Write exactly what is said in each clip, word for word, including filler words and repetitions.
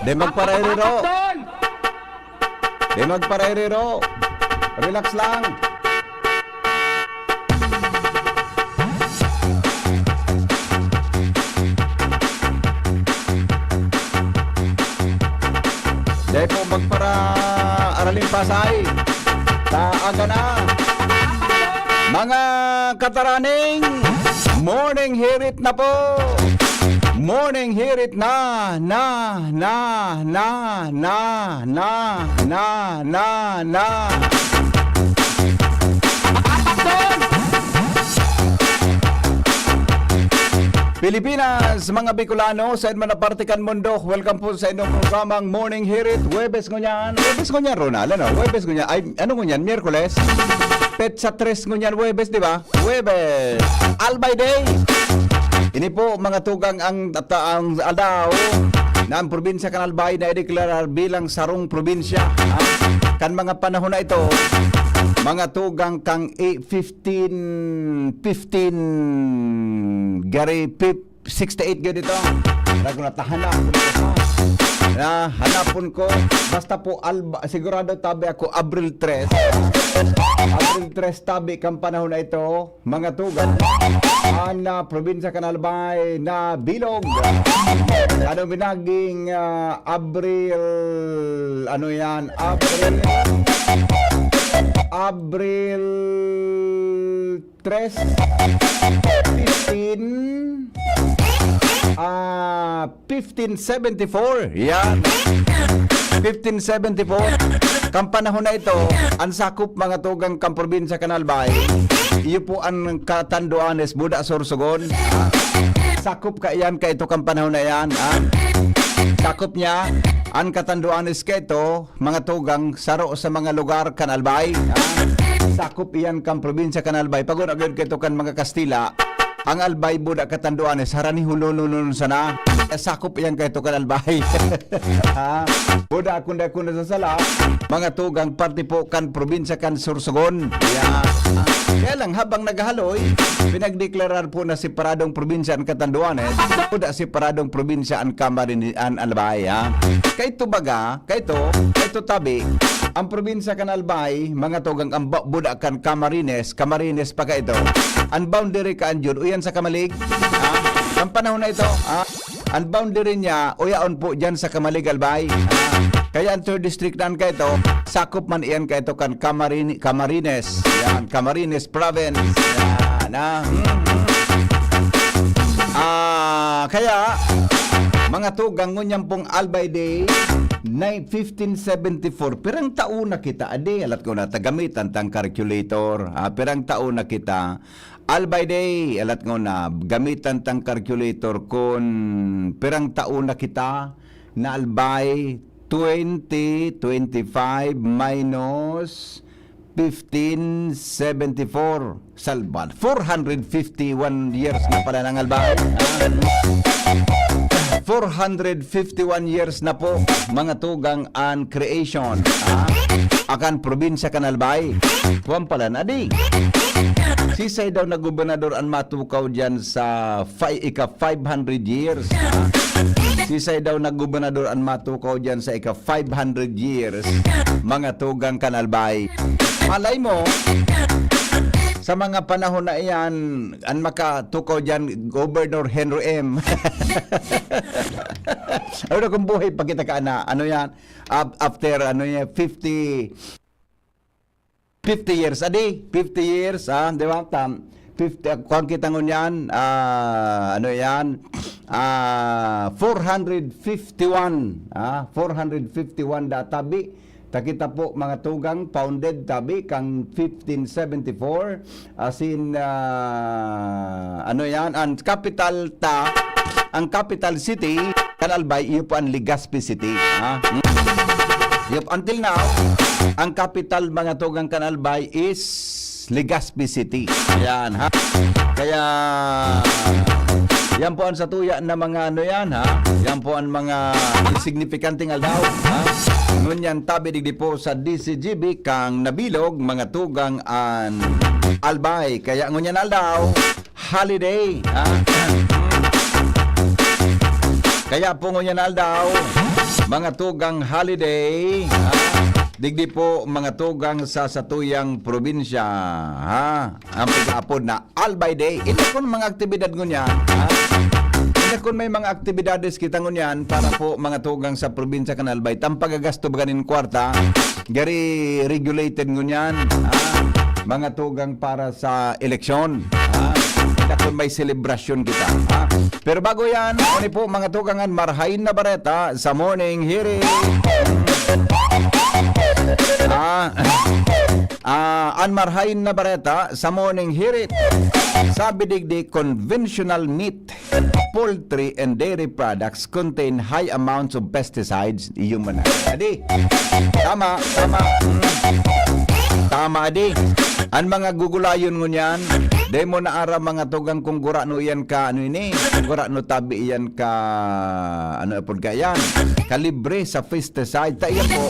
Di magparairiro. Di magparairiro. Relax lang. Di po magpara-, araling pasay. Taaga na. Mga kataraning, morning hirit na po. Morning hirit na, na, na, na, na, na, na, na, na. Pilipinas, mga Bicolano, sa man na parte kan mundo, welcome po sa inyong programang Morning Hirit, Huwebes ngunyan. Huwebes ngunyan, Ronald, ano? Huwebes ngunyan. Ay, ano ngunyan? Miyerkules? Petsa tres ngunyan, Huwebes, di ba? Huwebes. Albay Day. Ini po, mga tugang, ang, ang aldaw na ang probinsya kan Albay na ideklarar bilang sarong probinsya, ha? Kan mga panahon na ito, mga tugang, kang i-, fifteen, fifteen, gari pip-, sixty-eight gyud ito. Wala ko natahan na. Na, hanapon ko. Basta po, Alba, sigurado tabi ako, Abril tres. Abril tres tabi kang panahon na ito, mga tugang. An, ah, probinsya kan Albay na bilog. Ano binaging, ah, Abril, ano yan? Abril, Abril tres, fifteen, ah, fifteen seventy-four. Yan. Fifteen seventy-four. Kan panahon na ito, ang sakop, mga tugang, kan probinsya kan Albay, iyo po ang Catanduanes, Buda, Sorsogon. Sakop kaiyan kaito kan panahon na yan, ha? Sakop niya, ang Catanduanes kaito, mga tugang, saro sa mga lugar kan Albay, ha? Sakop iyan kan probinsya kan Albay. Pag-una gyud kaito kan mga Kastila, ang Albay, Buda, Catanduanes, harani hulununon sana. Sakop iyan kaito kan Albay. Ha? Buda, kunda, kunda sa sala, mga tugang, parte po kan probinsya kan Sorsogon. Yeah. Kaya lang, habang naghahaloy, pinagdeklarar po na separadong probinsya ang Catanduanes, Buda, separadong probinsya ang Camarines, ang Albay, ha? Kaito baga, kaito, kaito tabi, ang probinsya kan Albay, mga tugang, ang ba-, Buda kan Camarines, Camarines pa kaito. Ang boundary kan jud, uyan sa Camalig, ha? Ang panahon na ito, ha? Ang boundary niya, uyaon po dyan sa Camalig, Albay. Ah, kaya ang third district nan kaito, sakop man iyan kaito kan Camarini-, Camarines. Yan, Camarines Province. Yan, ah. Mm, mm. Ah, kaya, mga tugang, ngunyan pong Albay Day, na fifteen seventy-four. Pirang taon na kita, adi, alat ko na, tagamitan tang calculator. Ah, pirang taon na kita, Albay Day, alat ngona, gamitan tang calculator kun pirang taon na kita na Albay, twenty, twenty-five minus fifteen seventy-four. Salban, four hundred fifty-one years na pala ng Albay. Ah. Four hundred fifty-one years na po, mga tugang, an creation, ah, akan probinsya kan Albay. Kuwan pala na di. Sisay daw na gobernador an matukaw diyan sa fi-, ika five hundred years, ah? Sisay daw na gobernador an matukaw diyan sa ika five hundred years, mga tugang kan Albay? Malay mo, sa mga panahon na iyan, an makatukaw diyan, Governor Henry M. Ano na kung buhay pa kita ka na, ano yan? Af-, after, ano yan, fifty, fifty years, adi, fifty years, ah, di ba? Tam-, fifty, ah, kuwan kita ngunyan, ah, ano yan? Ah, four hundred fifty-one, ah, four hundred fifty-one da tabi. Ta kita po, mga tugang, founded tabi kang fifteen seventy-four. As in, ah, ano yan? Ang capital ta, ang capital city kan Albay, iyo po ang Legazpi City. Ha? Hmm. Iyo po, until now, ang capital, mga tugang, kan Albay is Legazpi City. Yan, ha? Kaya, yan po ang satuya na mga ano yan, ha? Yan po ang mga insignifikanteng aldaw, ha? Ngunyan tabi digdi po sa D C G B kang nabilog, mga tugang, an Albay. Kaya ngunyan aldaw, holiday, ha? Kaya po ngunyan aldaw, mga tugang holiday, ha? Digdi po, mga tugang sa satuyang probinsya, ha? Ang pag-aapod na Albay Day. Inda kun mga aktibidad ngunyan, ha? Inda kun may mga aktibidades kita ngunyan para po mga tugang sa probinsya kan Albay. Tampagagasto ba ganin kwarta? Gari regulated ngunyan, ha? Mga tugang para sa eleksyon, ha? Inda kun may selebrasyon kita, ha? Pero bago yan, ano po mga tugang, an marhain na bareta sa Morning Hirit. Ah, ah, an marhain na bareta sa Morning Hirit. Sabi digdi, conventional meat, poultry and dairy products contain high amounts of pesticides. Iyo man na. Adi, tama, tama. Mm. Tama, adi. An mga gugulayon ngunyan, dai mo na aram mga tugang kung gurano iyan ka, ano ini? Kung gurano tabi iyan ka, ano apod ka iyan? Kalibre sa pesticide. Ta iyan po,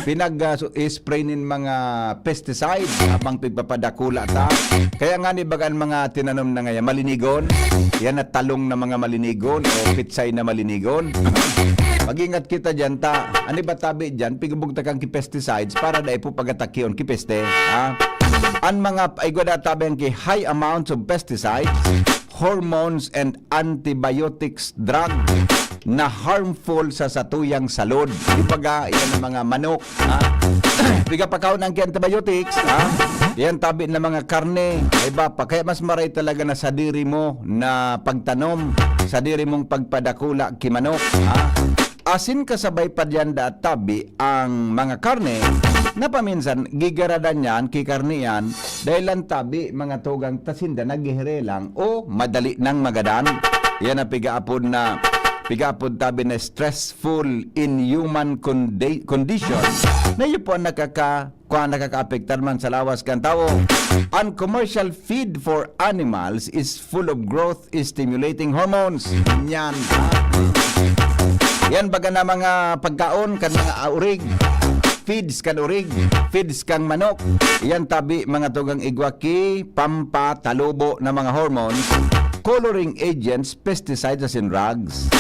pinag, ah, su-, spray nin mga pesticide habang pigpapadakula ta. Kaya nga ni baga an mga tinanom na ngayon, malinigon, yan na talong na mga malinigon o pitsay na malinigon. Mag-ingat kita dyan, ta. Ano ba tabi dyan? Pigubog ta kang ki pesticides para dai po pagatakion ki peste, ha? An mga, ay, gwada tabi ang ki high amounts of pesticides, hormones, and antibiotics drug na harmful sa satuyang salud. Ibaga, yan ang mga manok, ha? Piga pakaon ang antibiotics, ha? Yan tabi na mga karne, ay ba pa? Kaya mas maray talaga na sadiri mo na pagtanom, sadiri mong pagpadakula ki manok, ha? Asin kasabay pa diyan da tabi ang mga karne na paminsan gigaradan yan, ki karne yan, dahil lang tabi, mga tugang, ta sinda naghihirelang o madali nang magadan. Yan ang pigaapod na, pigaapod tabi na stressful inhuman condi-, condition na iyo po ang nakaka-, kuwan, nakakaapektar man sa lawas kan tawo. An commercial feed for animals is full of growth stimulating hormones. Yan. Yan baga na mga pagkaon kan mga, ah, urig. Feeds kan urig, feeds kan manok. Yan tabi mga tugang igwa ki pampatalubo na mga hormones, coloring agents, pesticides asin drugs.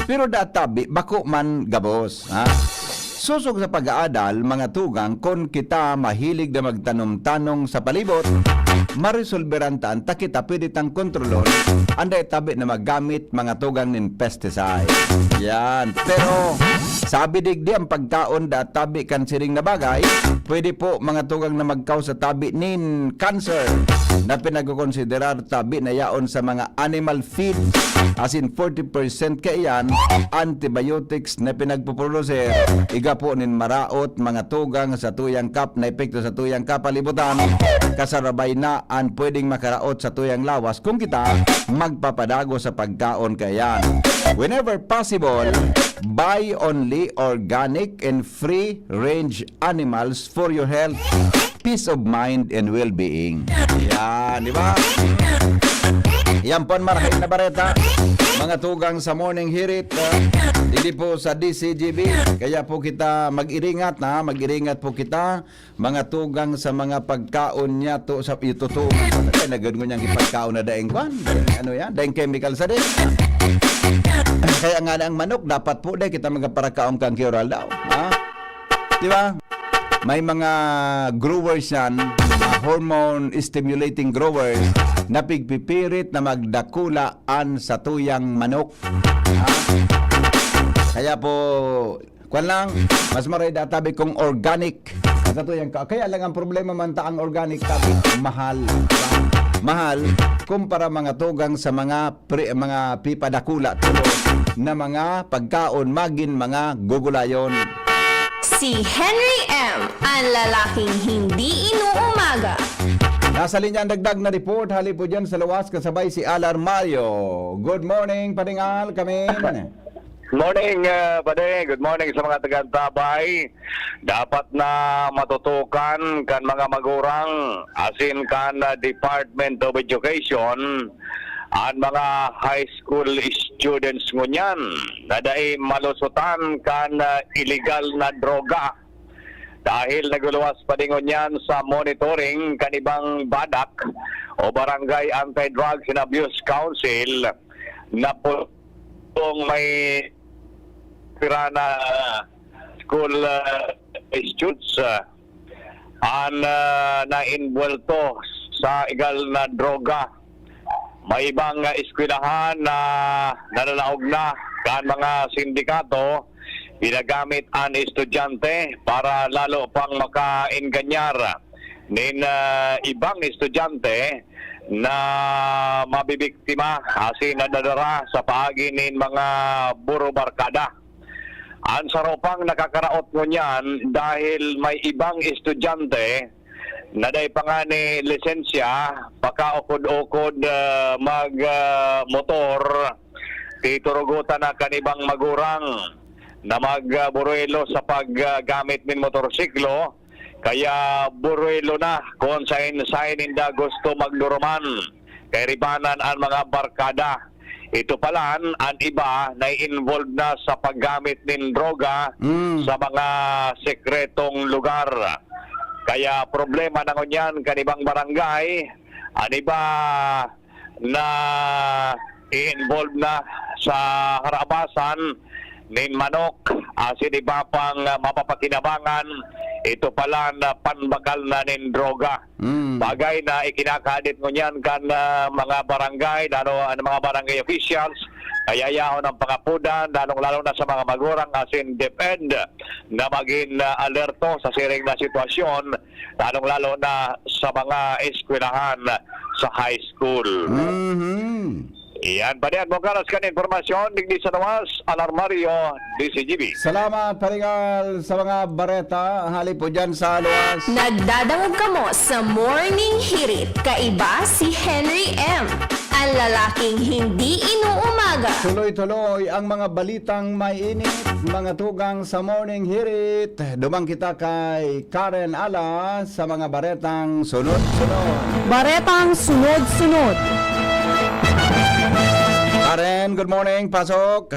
Pero da tabi, bako man gabos, ha? Sosog sa pag-aadal, mga tugang, kun kita mahilig na magtanom-tanom sa palibot, maresolberan ta an ta kita pwede tang kontrolon, anday tabi na magamit mga tugang nin pesticide. Yan. Pero, sabi digdi, ang pagkaon da tabi kan siring na bagay, pwede po mga tugang na magkaos sa tabi nin cancer na pinagkokonsiderar tabi na yaon sa mga animal feed, asin forty percent kaiyan antibiotics na pinagpoproducer. Iga po nin maraot, mga tugang sa tuyang kap na epekto sa tuyang kapalibutan, kasarabay na an pwedeng makaraot sa tuyang lawas kung kita magpapadago sa pagkaon kaiyan. Whenever possible, buy only organic and free-range animals for your health, peace of mind, and well-being. Yan, di ba? Yan po ang marhain na bareta. Mga tugang sa Morning Hirit, ah, hindi po sa D C G B. Kaya po kita mag-iringat, ha? Mag-iringat po kita. Mga tugang sa mga pagkaon niya to sa itutuman. Kaya nagad ngunyan ipagkaon na daing kwan. Daing ano yan? Daing chemical sa din. Kaya nga na ang manok, dapat po dai kita magaparakaon kang ki oral daw. Ha? Di ba? May mga growers yan, mga hormone stimulating growers, na pigpipirit na magdakula an satuyang manok. Ha? Kaya po, kwan lang, mas maray da tabi kung organic. Sa tuyang ka, kaya lang ang problema man ta ang organic tabi, mahal. Mahal kumpara mga tugang sa mga pre-, mga pipadakula tulo na mga pagkaon, magin mga gugulayon. Si Henry M, ang lalaking hindi inuumaga. Nasa linya ang dagdag na report, hali po dyan sa luwas, kasabay si Al Armayo. Good morning, Pading Al, kami. Morning, uh, Pade. Good morning sa mga taga-Antabay. Dapat na matutukan kan mga magurang, asin kan uh, Department of Education, an mga high school students ngunyan na dai malusutan kan uh, illegal na droga. Dahil naguluwas pa din ngunyan sa monitoring kan ibang BADAC o Barangay Anti-Drugs and Abuse Council na pu- kung may Esperana School, ah, students, ah, an, ah, nainbuwelto sa ilegal na droga. May ibang, ah, eskwelahan na nalalaog na kan mga sindikato, ginagamit an estudyante para lalo pang makaenganyar nin, ah, ibang estudyante na mabibiktima asin nadadara sa paagi nin mga burubarkada. An saro pang nakakaraot ngunyan dahil may ibang estudyante na dai pa ngani lisensya, pakaukod-ukod, ah, mag, ah, motor, titurugotan na kan ibang magurang na mag, ah, buruelo sa paggamit nin motorsiklo, kaya buruelo na kung saen-saen ninda gusto magduruman. Kairibanan an mga barkada. Ito palan, an iba na-involved na sa paggamit nin droga Mm. sa mga sekretong lugar. Kaya problema na ngunyan kan ibang barangay, an iba na i-involve na sa harabasan nin manok, asin iba pang, ah, mapapakinabangan, ito palan panbakal na nin droga. Mm. Bagay na ikinakahadit ngunyan kan, ah, mga barangay, lalo an mga barangay officials, kaya yaon ang pangapodan, lalong-lalo na sa mga magurang asin DepEd na magin, ah, alerto sa siring na sitwasyon, lalong-lalo na sa mga eskwelahan sa high school. Mhm. Iyan pa diyan, bukaras kan impormasyon, digdi sa Luwas, Alarmario, D C G B. Salamat, Paringal, sa mga bareta. Hali po dyan sa Luwas. Nagdadangog kamo sa Morning Hirit. Kaiba si Henry M. Ang lalaking hindi inuumaga. Tuloy-tuloy ang mga balitang may init, mga tugang sa Morning Hirit. Duman kita kay Karen Alas sa mga baretang sunod-sunod. Baretang sunod-sunod. Karen, good morning. Pasok.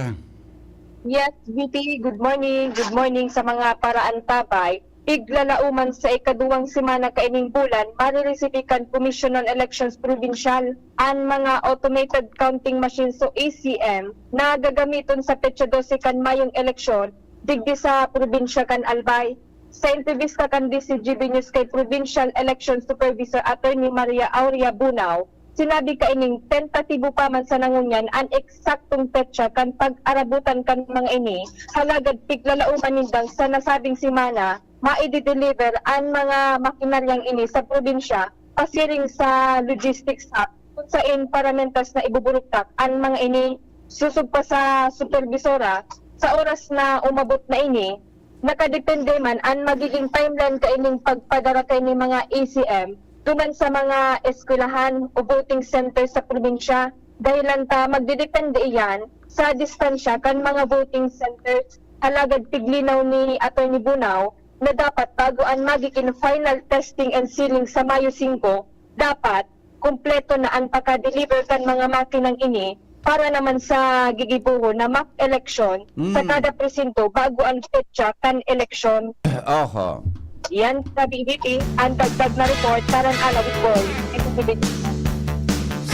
Yes, B T, good morning. Good morning sa mga paraantabay. Piglalauman sa ikaduwang semana kaining bulan, mariresibi kan Commission on Elections Provincial an mga automated counting machines o E C M na gagamiton sa petsa dose kan mayong eleksyon digdi sa probinsya kan Albay. Sa entrevista kan D C G B News kay Provincial Election Supervisor Attorney Maria Aurea Bunao, sinabi kaining tentatibo pa man sana ngunyan an eksaktong petsa kan pag-arabutan kan mga ini, halagad piglalauman nindang sa nasabing semana maidi-deliver an mga makinaryang ini sa probinsya pasiring sa logistics hub, kung saen paramentas na ibuburuktak an mga ini. Sosog pa sa superbisora, sa oras na umabot na ini, nakadepende man an magiging timeline kaining pagpadara kaining mga E C M duman sa mga eskwelahan o voting center sa probinsya, dahilan ta magdedepende iyan sa distansya kan mga voting centers. Alagad piglinaw ni Attorney Bunao na dapat bago an magiging final testing and sealing sa Mayo singko, dapat kumpleto na an pagka-deliver kan mga makinang ini para naman sa gigibohon na mock election sa Mm. kada presinto bago an petsa kan eleksyon. Oho. Yan sa B B P, ang dagdag na report, Karen Alas Boy.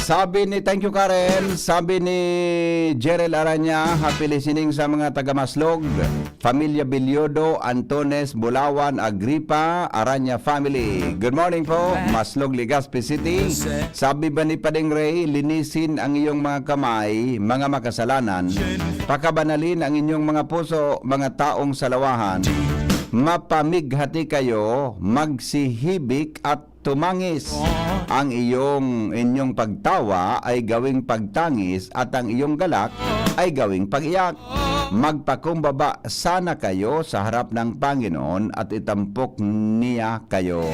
Sabi ni, thank you, Karen. Sabi ni Jerel Aranya, happy listening sa mga taga Maslog. Familia Bilyodo, Antones, Bulawan, Agripa, Aranya family. Good morning po, Maslog, Legazpi City. Sabi ba ni Padeng Ray, linisin ang iyong mga kamay, mga makasalanan. Pakabanalin ang inyong mga puso, mga taong salawahan. Mapamighati kayo, magsihibik at tumangis. Ang iyong, inyong pagtawa ay gawing pagtangis at ang iyong galak ay gawing pag-iyak. Magpakumbaba sana kayo sa harap ng Panginoon at itampok niya kayo.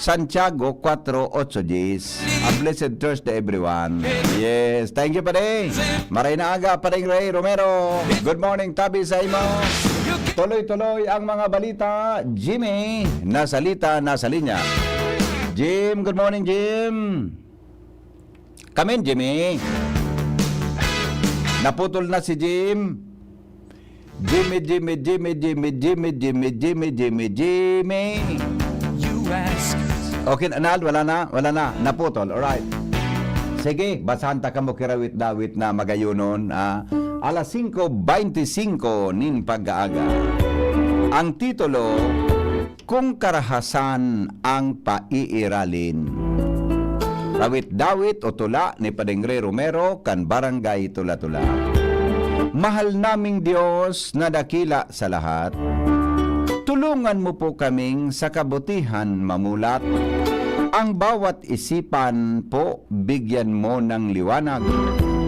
Santiago kwatro otso diyes. A blessed Thursday, everyone. Yes, thank you, Pare. Maray na aga, Pareng Ray Romero. Good morning, tabi sa imo. Tuloy-tuloy ang mga balita. Jimmy, nasalita, nasa linya. Jim, good morning, Jim. Come in, Jimmy. Naputol na si Jim. Jimmy, Jimmy, Jimmy. Okay, Nal, wala na, wala na. Naputol, alright. Sige, basahan ta kamo kirawit-dawit na magayonon, ah. Alas singko beintisinko nin pag-aaga. Ang titulo, Kung Karahasan ang Paiiralin. Dawit-dawit o tula ni Padre Romero kan Barangay Tula-Tula. Mahal naming Dios na dakila sa lahat, tulungan mo po kaming sa kabutihan mamulat. Ang bawat isipan po bigyan mo ng liwanag,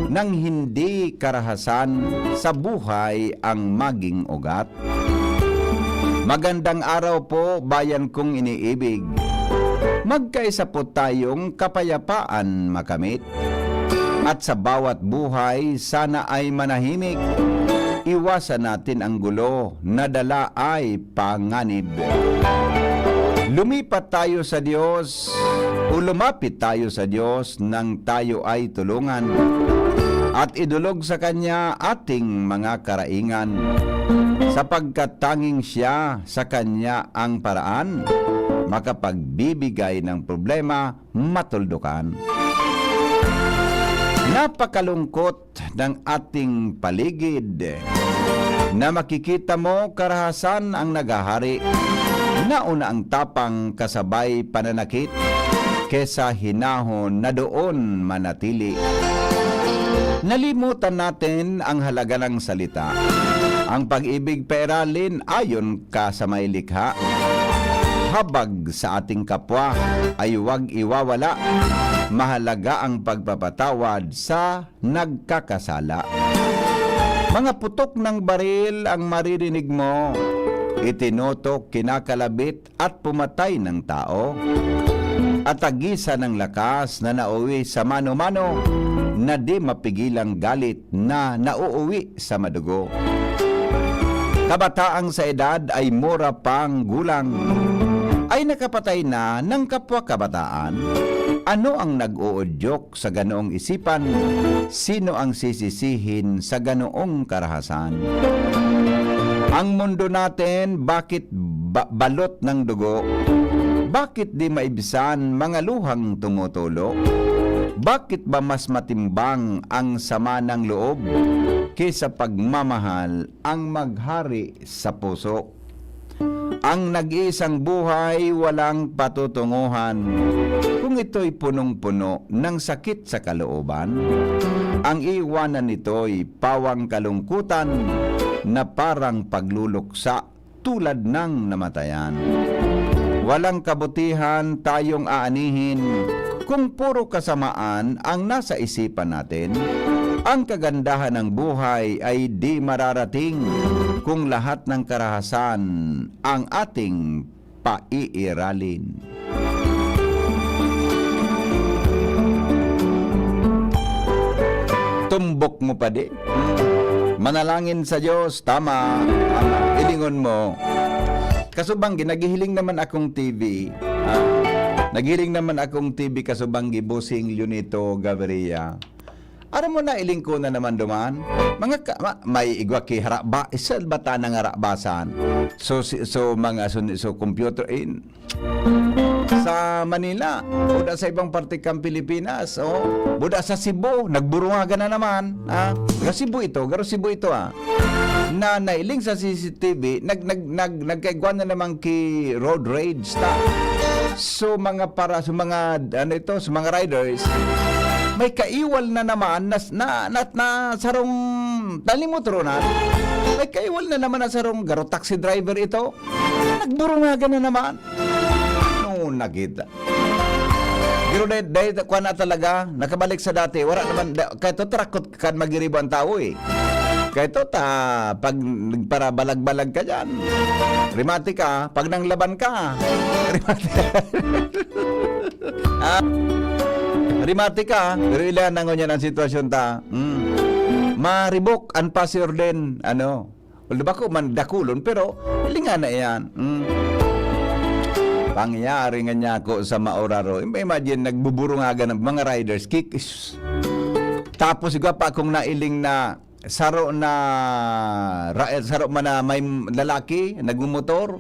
nang hindi karahasan sa buhay ang maging ugat. Magandang araw po, bayan kong iniibig. Magkaisa po tayong kapayapaan makamit. At sa bawat buhay, sana ay manahimik. Iwasan natin ang gulo na dala ay panganib. Lumipat tayo sa Diyos o lumapit tayo sa Diyos nang tayo ay tulungan at idulog sa Kanya ating mga karaingan, sapagkat tanging Siya sa Kanya ang paraan makapagbibigay ng problema matuldukan. Napakalungkot ng ating paligid na makikita mo karahasan ang naghahari, nauna ang tapang kasabay pananakit kesa hinahon na doon manatili. Nalimutan natin ang halaga ng salita. Ang pag-ibig pairalin ayon ka sa may likha. Habag sa ating kapwa ay huwag iwawala. Mahalaga ang pagpapatawad sa nagkakasala. Mga putok ng baril ang maririnig mo. Itinotok, kinakalabit, at pumatay ng tao. At tagisan ng lakas na nauwi sa mano-mano na di mapigilang galit na nauuwi sa madugo. Kabataang sa edad ay mura pang gulang, ay nakapatay na ng kapwa kabataan. Ano ang nag-uudyok sa ganoong isipan? Sino ang sisisihin sa ganoong karahasan? Ang mundo natin, bakit ba- balot ng dugo? Bakit di maibsan mga luhang tumutulo? Bakit ba mas matimbang ang sama ng loob kaysa pagmamahal ang maghari sa puso? Ang nag-iisang buhay walang patutunguhan. Kung ito'y punong-puno ng sakit sa kalooban, ang iiwanan nito'y pawang kalungkutan na parang pagluluksa tulad ng namatayan. Walang kabutihan tayong aanihin kung puro kasamaan ang nasa isipan natin. Ang kagandahan ng buhay ay di mararating kung lahat ng karahasan ang ating paiiralin. Tumbok mo pa di? Manalangin sa Diyos, tama. Tama. Ilingon mo. Kasubanggi, naghihiling naman akong T V. Ah, naghihiling naman akong T V, kasubanggi, Bossing Leonito Gaviria. Aram mo na, iling ko na naman duman. Mga ka, ma, may igwa ki haraba, isal ba ta nang harabasan? So, si, so, mga, so, so, computer, in, sa Manila, buda sa ibang parte kang Pilipinas, oh. Buda sa Cebu, nagburungagan na naman, ah. Ga Cebu ito, garo Cebu ito, ah. Na nailing sa C C T V, nag, nag, nag, nagkaigwa na naman ki road rage ta. So, mga para, sa mga, ano ito, sa mga riders, may kaiwal na naman na, na, na, na sarong, nalimot, Ronald. May kaiwal na naman na sarong garo taxi driver ito. Nagburungagan na naman. No, nagita. Pero dahil, dahil kuwan na talaga, nakabalik sa dati, wala naman, da, kahit ito, tarakot kan magiribo ang tao eh. Kahit ito, ta, pag nagparabalag-balag ka dyan, rimati ka, pag nanglaban ka, rimati ka. Ah, rimati ka, pero ilan na ngunyan ang sitwasyon ta. Mm. Maribok ang pasi orden, ano, Although bako man dakulon, pero linga na iyan. Mm. Pangyari nga niya ako sa maoraro. Im-, imagine, nagbuburungagan ang mga riders. Kick, is-, tapos igwa pa akong nailing na saro na ra-, saro man na may lalaki nagmumotor,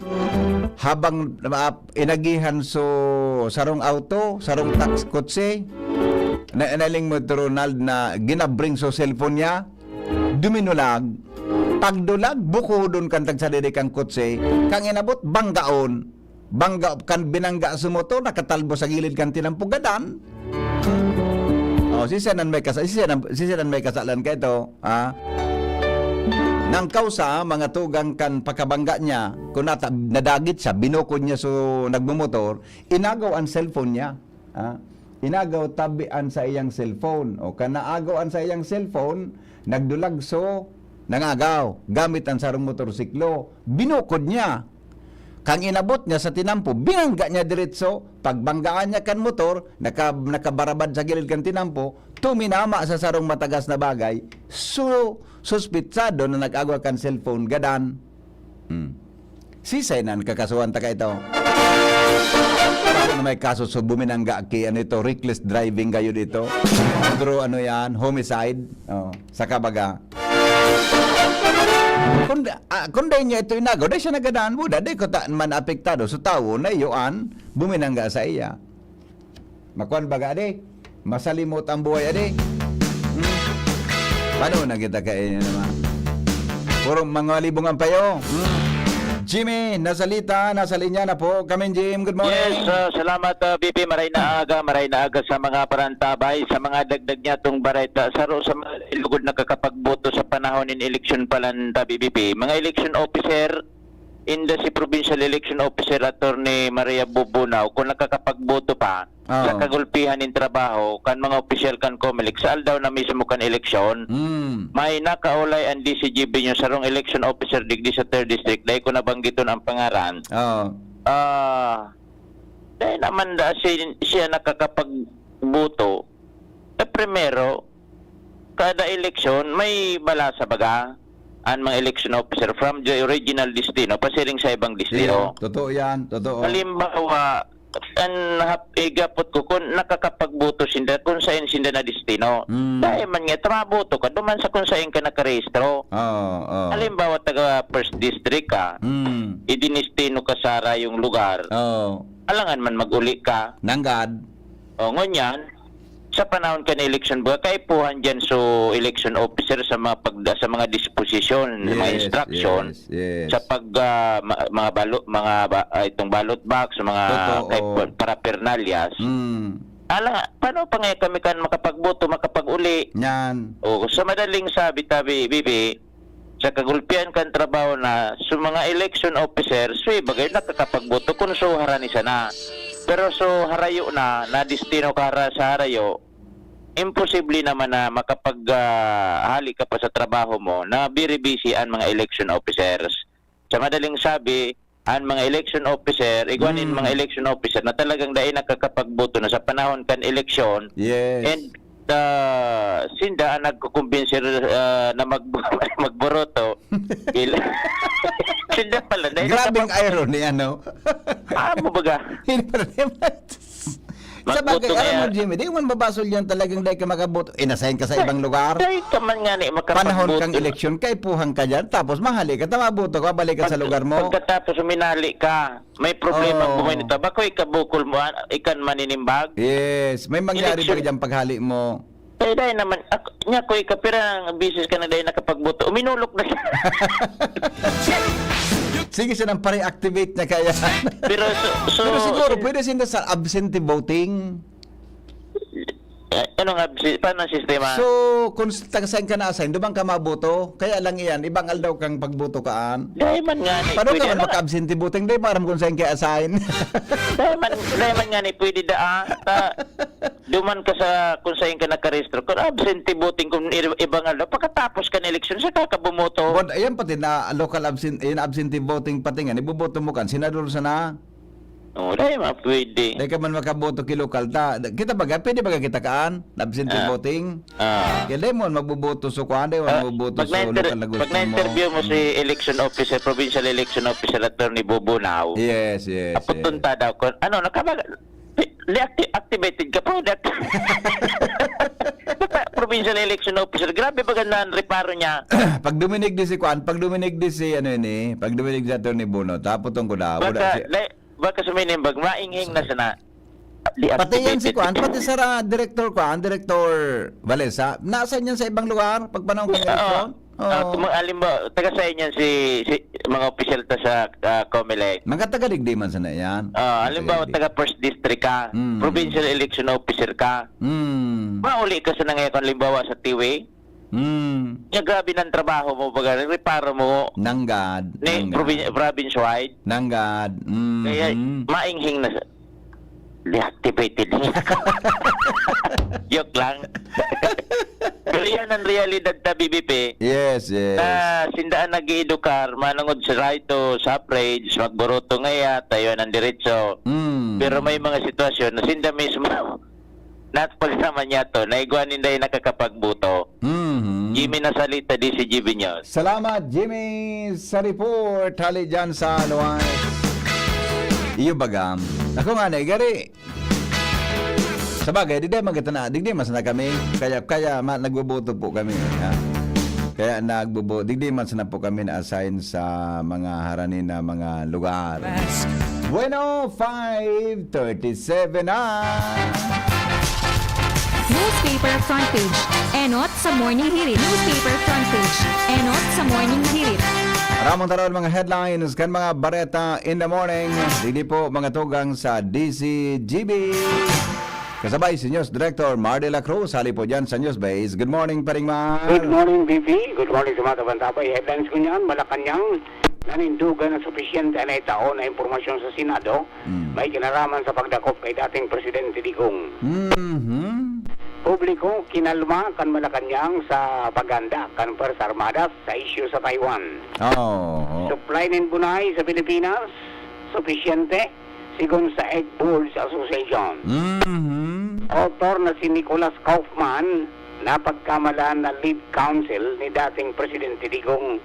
habang, ah, inagihan so sarong auto, sarong tax-, kotse, na inaling mo ito, Ronald, na ginabring so cellphone niya. duminulag. Pagdulag, bukodon kan tagsadiri kang kotse, kang inabot, banggaon. Bangga, kan binangga sa motor, nakatalbo sa gilid kan tinampo, gadan. Oh, si Senan may kasa-, si Senan, si Senan may kasalan ka ito, ha? Nang kausa, mga tugang kan pakabangga niya, kung nata-, nadagit siya, binukod niya so nagmumotor, inagaw ang cellphone niya. Ha? Inagaw tabi an saiyang cellphone. O, kan naagaw an saiyang cellphone, nagdulag so nangagaw gamit an sarong motorsiklo. Binukod niya. Kang inabot niya sa tinampo, binangga niya diretso. Pagbanggaan niya kan motor, naka-, nakabarabad sa gilid kan tinampo, tuminama sa sarong matagas na bagay. So, suspitsado na nag-agaw kan cellphone, gadan. Hmm. Sisay nan kakasuhan ta kaito? Ako na may kaso, so buminangga ki, ano ito, reckless driving kayo dito. Pero ano yan, homicide. Oh, sa kabaga. Kung, ah, kung dahil niya ito inagaw, dahil siya nagadaan mo, dahil ko ta man apektado sa tawo na iyo an buminangga sa iya. Makuan baga, adi? Masalimot ang buhay, adi? Hmm? Paano na kita kayo naman? Puro mga libong ang payo. Hmm? Jimmy, nasalita, nasa linya na po. Kamin Jim, good morning. Yes, ah, salamat, ah, B P. Maray na aga, maray na aga sa mga parantabay, sa mga dagdag niya tong bareta. Saro sa mga lugod na kakapagboto sa panahon in election palan, tabi, B P. Mga election officer, inda si Provincial Election Officer Attorney Maria Bubunao, kung nakakapagboto pa, Oo. sa kagulpihan nin trabaho kan mga opisyal kan Comelec sa aldaw na mismo kan eleksyon, Mm. may nakaulay ang D C G B niyo sarong election officer digdi sa third district, dai ko nabanggiton ang pangaran. Oo. Ah, dai naman da si-, siya nakakapagboto. Eh, primero, kada eleksyon, may balasa baga an mga election officer from the original destino, pasiring sa ibang destino. Iyo, totoo yan, totoo. Halimbawa, an hap-, igapot ko kung nakakapagboto sinda, kung saan sinda na destino. Mm. Dahil man nga, tamaboto ka, duman sa kung saan ka nakarehistro. Oo, oo. Halimbawa, taga First District ka, Mm. idinestino ka sa rayong lugar. Oo. Alangan man mag-uli ka. Nanggad. O, ngunyan, sa panahon kan eleksyon, baga kaipuhan dyan so election officer sa mga pag-, sa mga disposisyon, mga Yes, instruction, yes, yes. sa pag, ah, ma-, mga balo-, mga ba-, ah, itong ballot box, mga Totoo. kaipuhan, paraphernalias. Mm. Ala, paano pa nga kami kan makapagboto, makapag-uli? Yan. O, sa madaling sabi, tabi, Bibi, sa kagulpihan kan trabaho na, so mga election officer, so iba kayo nakakapagboto kung so harani sana. Pero so harayo na, na destino ka hara-, sa harayo, imposible naman na makapag, ah, hali ka pa sa trabaho mo na very busy ang mga election officers. Sa madaling sabi, ang mga election officer, igwa nin Mm. mga election officer na talagang dai nakakapagboto na sa panahon kan eleksyon. Yes. And, ah, sinda ang nagkukumbinsi, ah, na mag-, magboroto. Ila-, sinda pala, dai Grabing nakapag- irony, ano? Ah, mo baga? Hindi pala naman. Sa Magboto bagay, alam mo, kaya Jimmy, di man mabasol yan talagang dai ka makaboto. Inasign ka sa ibang lugar. Dai ka man nga ni makapagboto. Panahon kang eleksyon, kaipuhan ka dyan, tapos mahali ka, tamaboto ka, balik ka sa Pag-, lugar mo. pagkatapos uminali ka, may problema Oo. ang buhay nito. Bako ikabukol mo, ah, ikan maninimbag? Yes, may mangyari Eleksyon. ba dyan paghali mo? Eh, dai naman, ak-, nya ko, ikapira ang bisis ka na dai nakapagboto. Uminulok na siya. Sige siya nang pare-activate niya kaya. Pero so, so, Pero siguro, sin- pwede sinda sa absentee voting. Eh, anong absi-, paano ang sistema? So, kung s-, taga saan ka na-assign, doon ka maboto? Kaya lang iyan, ibang aldaw kang pagboto kaan. Dai man nga ni, Paano pwede ka man na. maka-absentee voting? Di ba aram kung saan ka assign? Dai man, dai man nga ni, pwede da, ah. Ta-, duman ka sa kung saan ka nakarehistro. Kung absentee voting, kung i-, ibang aldaw, pagkatapos ka ng eleksyon, saka ka bumoto. But ayan pati na local absent-, yun, absentee voting pati nga, iboboto mo kan senador sana. Oh, dai man pwede. Dai ka man makaboto ki lokal ta. Kita baga, pwede baga kita kaan? Absentee Ah. voting? Ah. Kaya dai mo magboboto so kuan, dai mo Ah, magboboto pag so na-inter-, lokal na gusto pag mo. na-interview mo si Mm. election officer, provincial election officer, Attorney Bobo Nao, Yes, yes, aputon yes. ta daw kun, ano, nakabag-, deacti-, activated ka pa, deact-, Baka provincial election officer, grabe ba ganda ang reparo niya? Pag duminig di si kuan, pag duminig di si, ano yun eh, pag duminig si Attorney Bono, tapos tungkol na, wala Baka, si dai-, baka suminimbag, mainghing na sana. Di Pati yan si activated. kuan, pati sa ra-, director kuan, Director Valesa, nasa yan sa ibang lugar, pag panahon kang Oo. eleksyon? Ah, Oh. tuma-, halimbawa, taga saan yan si, si, mga opisyal ta sa, ah, Comelec? Mga taga digdi man sana yan. Ah, Mga halimbawa, taga digdi. taga First District ka, Mm. provincial election officer ka. Mm. Mauli ka sa nangyayon, halimbawa, sa Tiwi. Mm. Ya, grabe ng trabaho mo, baga, reparo mo. Nanggad, Ni nanggad. provi-, province-wide. Nanggad. Mhm. Kaya, mainghing na sa-, deactivated. Joke lang. Pero yan ang realidad ta, B B P. Yes, yes. Na sinda ang nag-iedukar, manungod sa right to suffrage, magboruto ngaya, tayo ng diretso. Mm. Pero may mga sitwasyon na sinda mismo, nat pagsaman niya to, naigwa ninda yung nakakapagbuto. Mhm. Jimmy Nasalita, D C G B News. Salamat, Jimmy, sa report. Hali dyan sa Aluay. Iyo baga. Ako nga na, igari. Sa bagay, di, di, magkita na. Di, di, mas na kami. Kaya, kaya, ma, nagboboto po kami. Ha? Kaya nagbobo-, di, di, mas na po kami na-assign sa mga harani na mga lugar. Bueno, five thirty-seven na. Newspaper front page. Enot sa Morning Hirit. Newspaper front page. Enot sa Morning Hirit. Ramon Taron, mga headlines kan mga bareta in the morning. Digdi po, mga tugang sa D C G B. Kasabay si News Director Mar de la Cruz, hali po dyan sa News Base. Good morning, Paring Mar. Good morning, B P. Good morning sa mga kabantabay. Headlines ko niyan, Malacanang, nanindugan na supisyente na itao na impormasyon sa Senado, Mm. may kinaraman sa pagdakop kay dating Presidente Digong. Mhm. Publiko, kinalma kan Malacanang sa paghanda kan Puwersa Armadas sa isyu sa Taiwan. Oo. Supply nin bunay sa Pilipinas, supisyente, sigon sa Egg Boards Association. Mhm. Author na si Nicholas Kaufman, napagkamalan na lead counsel ni dating Presidente Digong.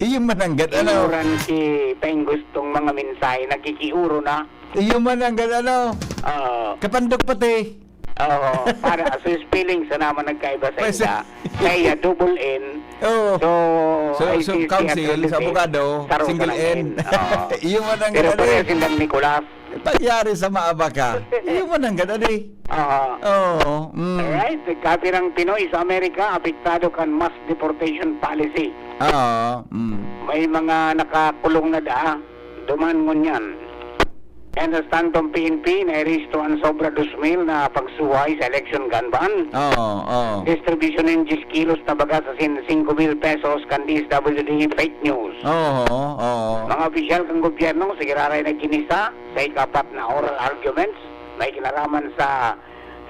Iyo man ang gad-, ano? Inuran si Peng Gustong mga mensahe, nagkikiuro na. Iyo man ang gad-, ano? Oo. Kapandok pati. Oo, para sa spelling sa naman nagkaiba sa Pues, isa. Kaya double N. Oo. So, So, I so, C C counsel, at sa the abogado, same. Saro single sa N. N. Oo. Iyo man ang Pero gad-, pareho eh. silang Nicolas. Pagyari sa maaba ka. Iyo man ang gad-, eh. Oo. Oo. Mm. Alright, nagkapirang Pinoy sa Amerika apektado kan mass deportation policy. Oo. Mm. May mga nakakulong na da, duman ngunyan. Mientras tanto, ang P N P, nairehistro ang sobra dos mil na pagsuhay sa election gun ban. Oo, oo. Distribution ng diyes kilos na bagas asin singko mil pesos kan D S W D, fake news. Oo, oo. Mga opisyal kan gobyerno, sige raray nagkinisa sa ikapat na oral arguments na ikinaraman sa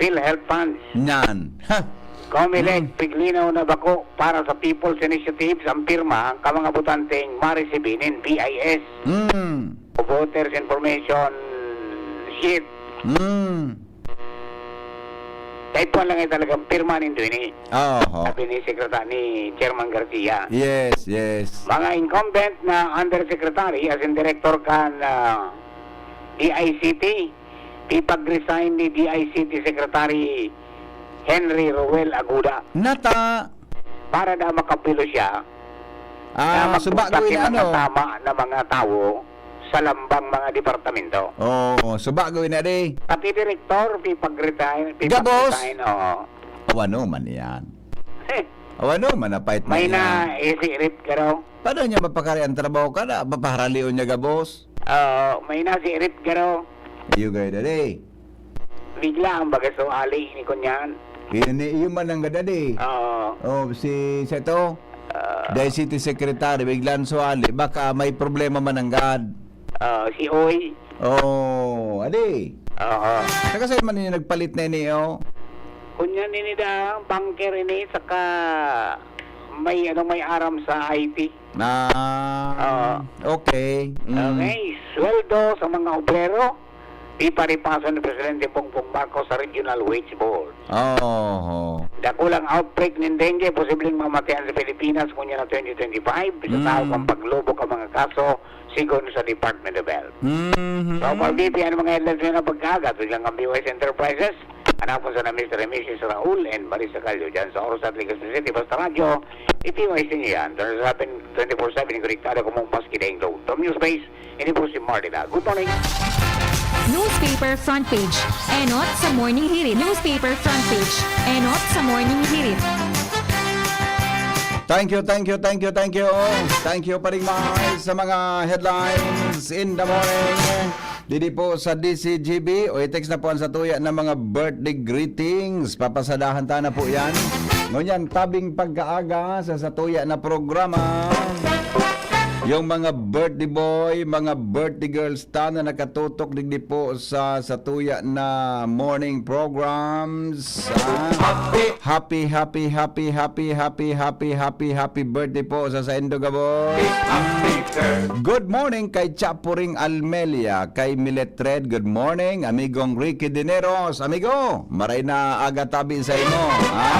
PhilHealth Funds. Nan. Ha? Comelec, Mm. piglinaw na bako para sa People's Initiative sa pirma kan mga botanteng ma-receive nin B I S. Mm. O voters information sheet. Mm. Kaya ito lang ay talagang pirma nindo ini. Oho. Sabi ni Sekreta-, ni Chairman Garcia. Yes, yes. Mga incumbent na undersecretary, as in director kan, ah, D I C T, ipag-resign ni D I C T Secretary Henry Roel Aguda. Nata. Para na makapilo siya Ah, na subago magpunta ini, ano? Kinakatama na mga tawo sa lambang mga departamento. Oo, subago ini, adi. Pati direktor, pipag-resign, Gabos? pipag-resign, oo. Awa no man yan. Eh. Awa no man, napait na May yan. na isirip ka raw. Paano niya mapakari ang trabaho ka na? Mapaharalion niya gabos? Oo, may nasirip ka raw. Iyo, gaya, dali. Bigla ang baga suwali ni Kunyan. Iyo ni, iyo man ang gadadi. Oo. Oh, si, si ito, Ah. Day City Secretary, biglang suwali. Baka may problema man ang gad. Ah, si Oy. Oh, adi. Oo. Saka sa'yo man yung nagpalit na ini, oh. Kunyan ini da, banker ini, saka may, ano, may aram sa I T. Ah, Oo. okay. Mm. Okay, sweldo sa mga obrero, iparipaso ni Presidente Bongbong Marcos sa Regional Wage Board. Oo. Dakulang outbreak nin dengue, posibleng mamatayan sa Pilipinas ngunyan na twenty twenty-five, sa Mm. taog kan paglubog ang mga kaso, sigon sa Department of Health. Mhm. So, for B P, ano mga headlines ngayon ang pagkaaga? Ito lang ang B Y S Enterprises. Hanapon sa na Mister and Missus Raul and Marisa Callo dyan sa Oros at Legazpi City. Basta Radyo, i-P Y S niyo yan. Twenty-seven, twenty-four seven, konektado kamo maski daing load. From News Base, ini po si Marlena. Good morning. Newspaper front page. Enot sa Morning Hirit. Newspaper front page. Enot sa Morning Hirit. Thank you, thank you, thank you, thank you. Thank you, Paring Mahal, sa mga headlines in the morning. Didi po sa D C G B, o i-text na po ang satuya ng mga birthday greetings. Papasadahan ta na po yan. Ngunyan, tabing pagkaaga sa satuya na programa. Yung mga birthday boy, mga birthday girls ta na nakatutok digdi po sa satuya na morning programs. Ah, happy, happy, happy, happy, happy, happy, happy, happy birthday po sa saindo gabos. Good morning kay Chapuring Almelia, kay Miletred. Good morning, amigong Ricky Dineros. Amigo, maray na aga tabi sa imo. Ha?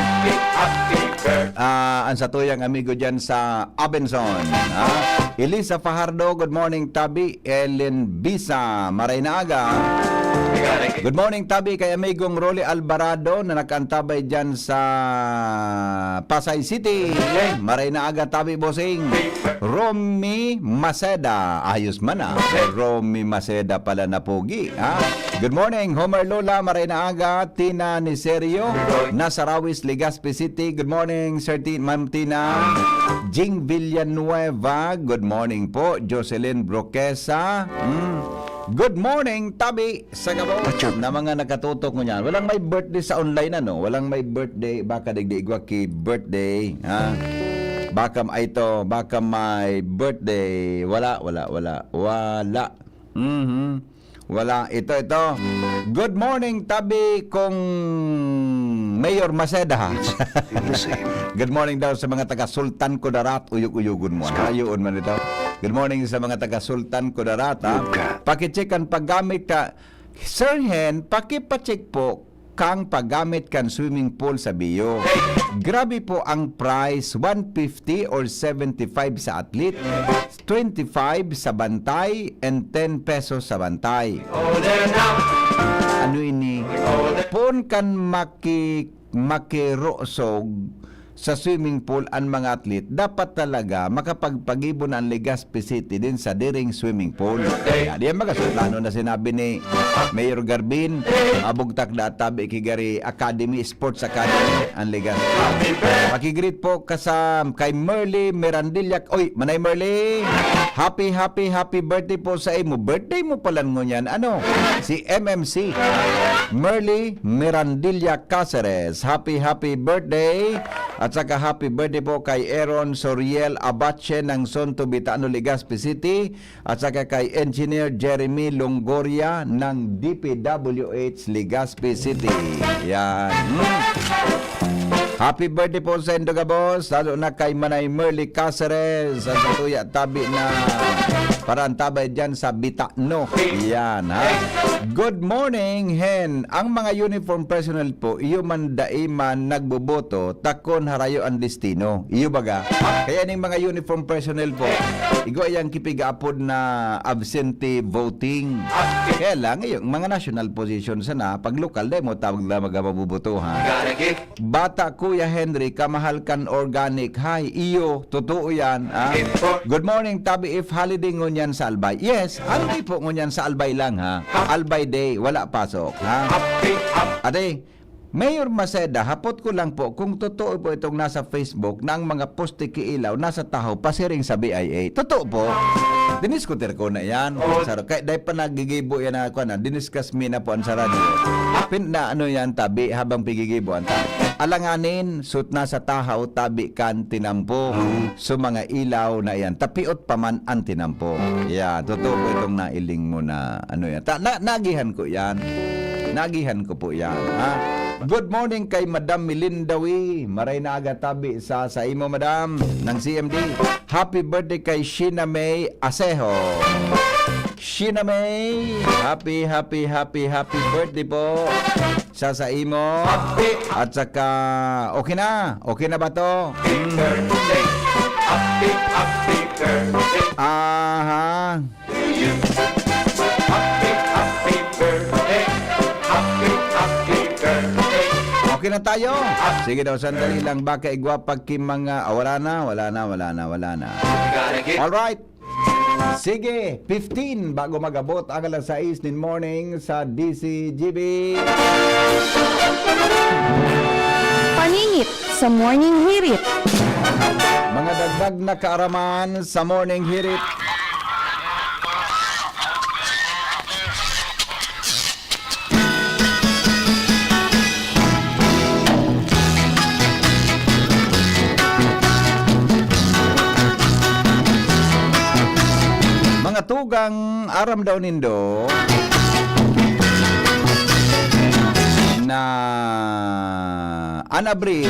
Ah, ang satuyang amigo dyan sa Abenson. Ha? Elisa Fajardo, good morning tabi. Ellen Bisa, maray na aga. Good morning tabi kay amigong Rolly Alvarado na nakaantabay dyan sa Pasay City. Maray na aga tabi, bossing. Romy Maceda, ayos man ah. Romy Maceda pala na pogi, ha? Good morning, Homer Lola, maray na aga. Tina Niserio, nasa Rawis, Legazpi City. Good morning, Sir Ti-, Ma'am Tina. Jing Villanueva, good morning po. Jocelyn Broquesa, mm. Good morning, tabi sa gabos na mga nakatutok ngunyan. Walang may birthday sa online, ano? Walang may birthday, baka digdi igwa ki birthday, ha? Baka may ito, baka may birthday. Wala, wala, wala. Wala. Mhm. Wala. Ito, ito. Good morning, tabi kong Mayor Maceda. Good morning daw sa mga taga Sultan Kudarat. Uyog-uyogon mo. Ayoon man ito. Good morning sa mga taga Sultan Kudarat, ha? Pakicheck ang paggamit ka. Sir Hen, pakipacheck po kang paggamit kan swimming pool sa Bio. Grabe po ang price, one fifty or seventy-five sa athlete, twenty-five sa bantay, and ten pesos sa bantay. Ano ini? Poon kan maki-, makirosog sa swimming pool ang mga athlete, dapat talaga makapagpagibo na ang Legazpi City din sa diring swimming pool. Kaya diyan baga, so, plano na sinabi ni Mayor Garbin, abugtak na at tabi ki gari Academy, Sports Academy, ang Legazpi. Pakigreet po ka sa kay Merly Mirandilla. Oy, Manay Merly, happy, happy, happy birthday po sa imo. Birthday mo pala ngunyan, ano? Si M M C. Merly Mirandilla Caceres. Happy, happy birthday. At saka happy birthday po kay Aaron Soriel Abache ng Sonto Bitano, Legazpi City. At saka kay Engineer Jeremy Longoria ng D P W H Legazpi City. Yan. Hmm. Happy birthday po sa indo gabos, lalo na kay Manay Merly Caceres, sa satuya tabi na parantabay dyan sa Bitano. Yan, ha? Good morning, Hen. Ang mga uniform personnel po, iyo man dai man nagboboto, takon harayo ang destino. Iyo baga? Kaya ning mga uniform personnel po, igwa yang kipigaapod na absentee voting. Kaya lang, yung mga national position sana, pag lokal, dai mo tawag na mga mabubotohan. Bata, Kuya Henry, kamahal kan organic. Hay, iyo, totoo yan, ah. Good morning, tabi if holiday ngunyan sa Albay. Yes, holiday po ngunyan sa Albay lang, ha. Albay Day, wala pasok, ha. Ate, Mayor Maceda, hapot ko lang po kung totoo po itong nasa Facebook na ang mga poste kiilaw nasa tahaw pasiring sa B I A. Totoo po. Diniskutir ko na yan. Sa, kaya dahil pa nagigibo yan na, kuwan na, diniscuss mi na po ang sa radyo. Pin, na ano yan, tabi, habang pigigibo ang tabi. Alanganin, sut na sa tahaw, tabi kan tinampo. So, mga ilaw na yan. Tapiot pa man ang tinampo. Yeah, totoo po itong nailing mo na ano yan. Ta, na, nagihan ko yan. Nagihan ko po yan. Ha? Good morning kay Madam Melinda Wee. Maray na aga tabi sa, sa imo, Madam, ng C M D. Happy birthday kay Sheena May Asejo. Sheena May, happy, happy, happy, happy birthday po sa, sa imo. At saka, okay na. Okay na ba to? Hmm. Aha. Okay na tayo? Sige daw, sandali lang. Baka igwa pag ki mga, ah, wala na, wala na, wala na, wala na. Alright. Sige, fifteen bago mag-abot ang alas sais nin morning sa D C G B. Paningit sa Morning Hirit. Mga dagdag na kaaraman sa Morning Hirit. Mga tugang, aram daw nindo na an Abril,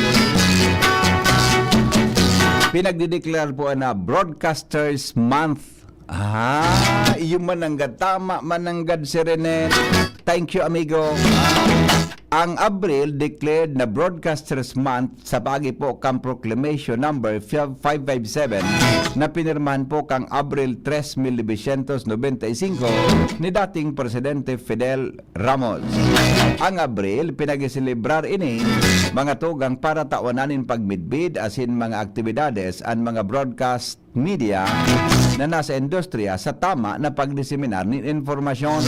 pinagdideklar po na Broadcasters Month. Ah, iyo mananggad, tama mananggad si Rene. Thank you, amigo. Ang Abril declared na Broadcasters Month sa paagi po kan Proclamation Number five five seven na pinirmahan po kang Abril tres, mil novecientos nobenta y cinco ni dating Presidente Fidel Ramos. Ang Abril, pinagselebrar ini, mga tugang, para tawanan nin pagmidbid asin mga aktibidades an mga broadcast media na nasa industriya sa tama na pagdiseminar nin impormasyon.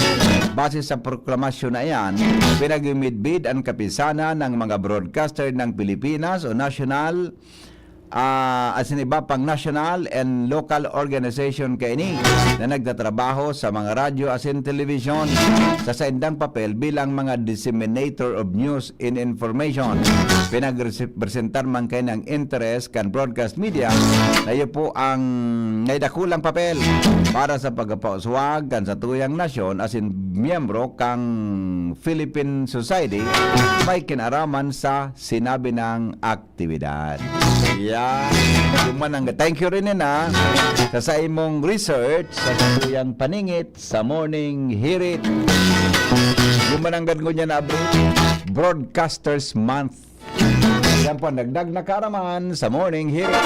Base sa proklamasyon na iyan, pinagmimidbid an kapisanan ng mga broadcaster ng Pilipinas o national, ah, asin iba pang national and local organization kaini na nagtatrabaho sa mga radyo asin telebisyon sa saindang papel bilang mga disseminator of news in information. Pinagrepresentar man kaini ang interes kan broadcast media na iyo po ang may dakulang papel para sa pagpauswag kan satuyang nasyon asin miyembro kan Philippine Society may kinaraman sa sinabi ng aktibidad. Yan. Yung manang, thank you rin, ha, sa, sa imong research sa satuyang paningit sa Morning Hirit. Yung mananggad ngunyan na abri, Broadcasters Month. Yan po ang dagdag na kaaraman sa Morning Hirit.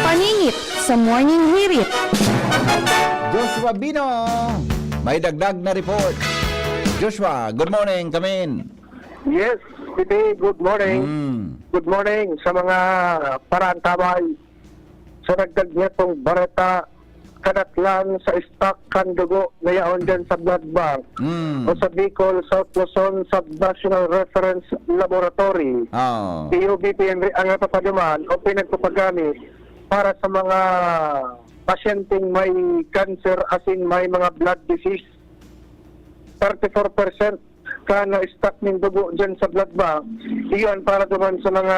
Paningit sa Morning Hirit. Joshua Bino, may dagdag na report. Joshua, good morning, come in. Yes, Titi, good morning. Mm. Good morning sa mga paraantabay sa nagdagnyatong bareta, kadatlan sa stock kan dugo na yaon dyan sa blood bank Mm. o sa Bicol South Luzon Subnational Reference Laboratory. Oh. P O B P N ang napapaduman o pinagpapagamit para sa mga pasyenteng may cancer asin may mga blood disease. Thirty-four percent ka na stock nin dugo dyan sa blood bank, iyan para duman sa mga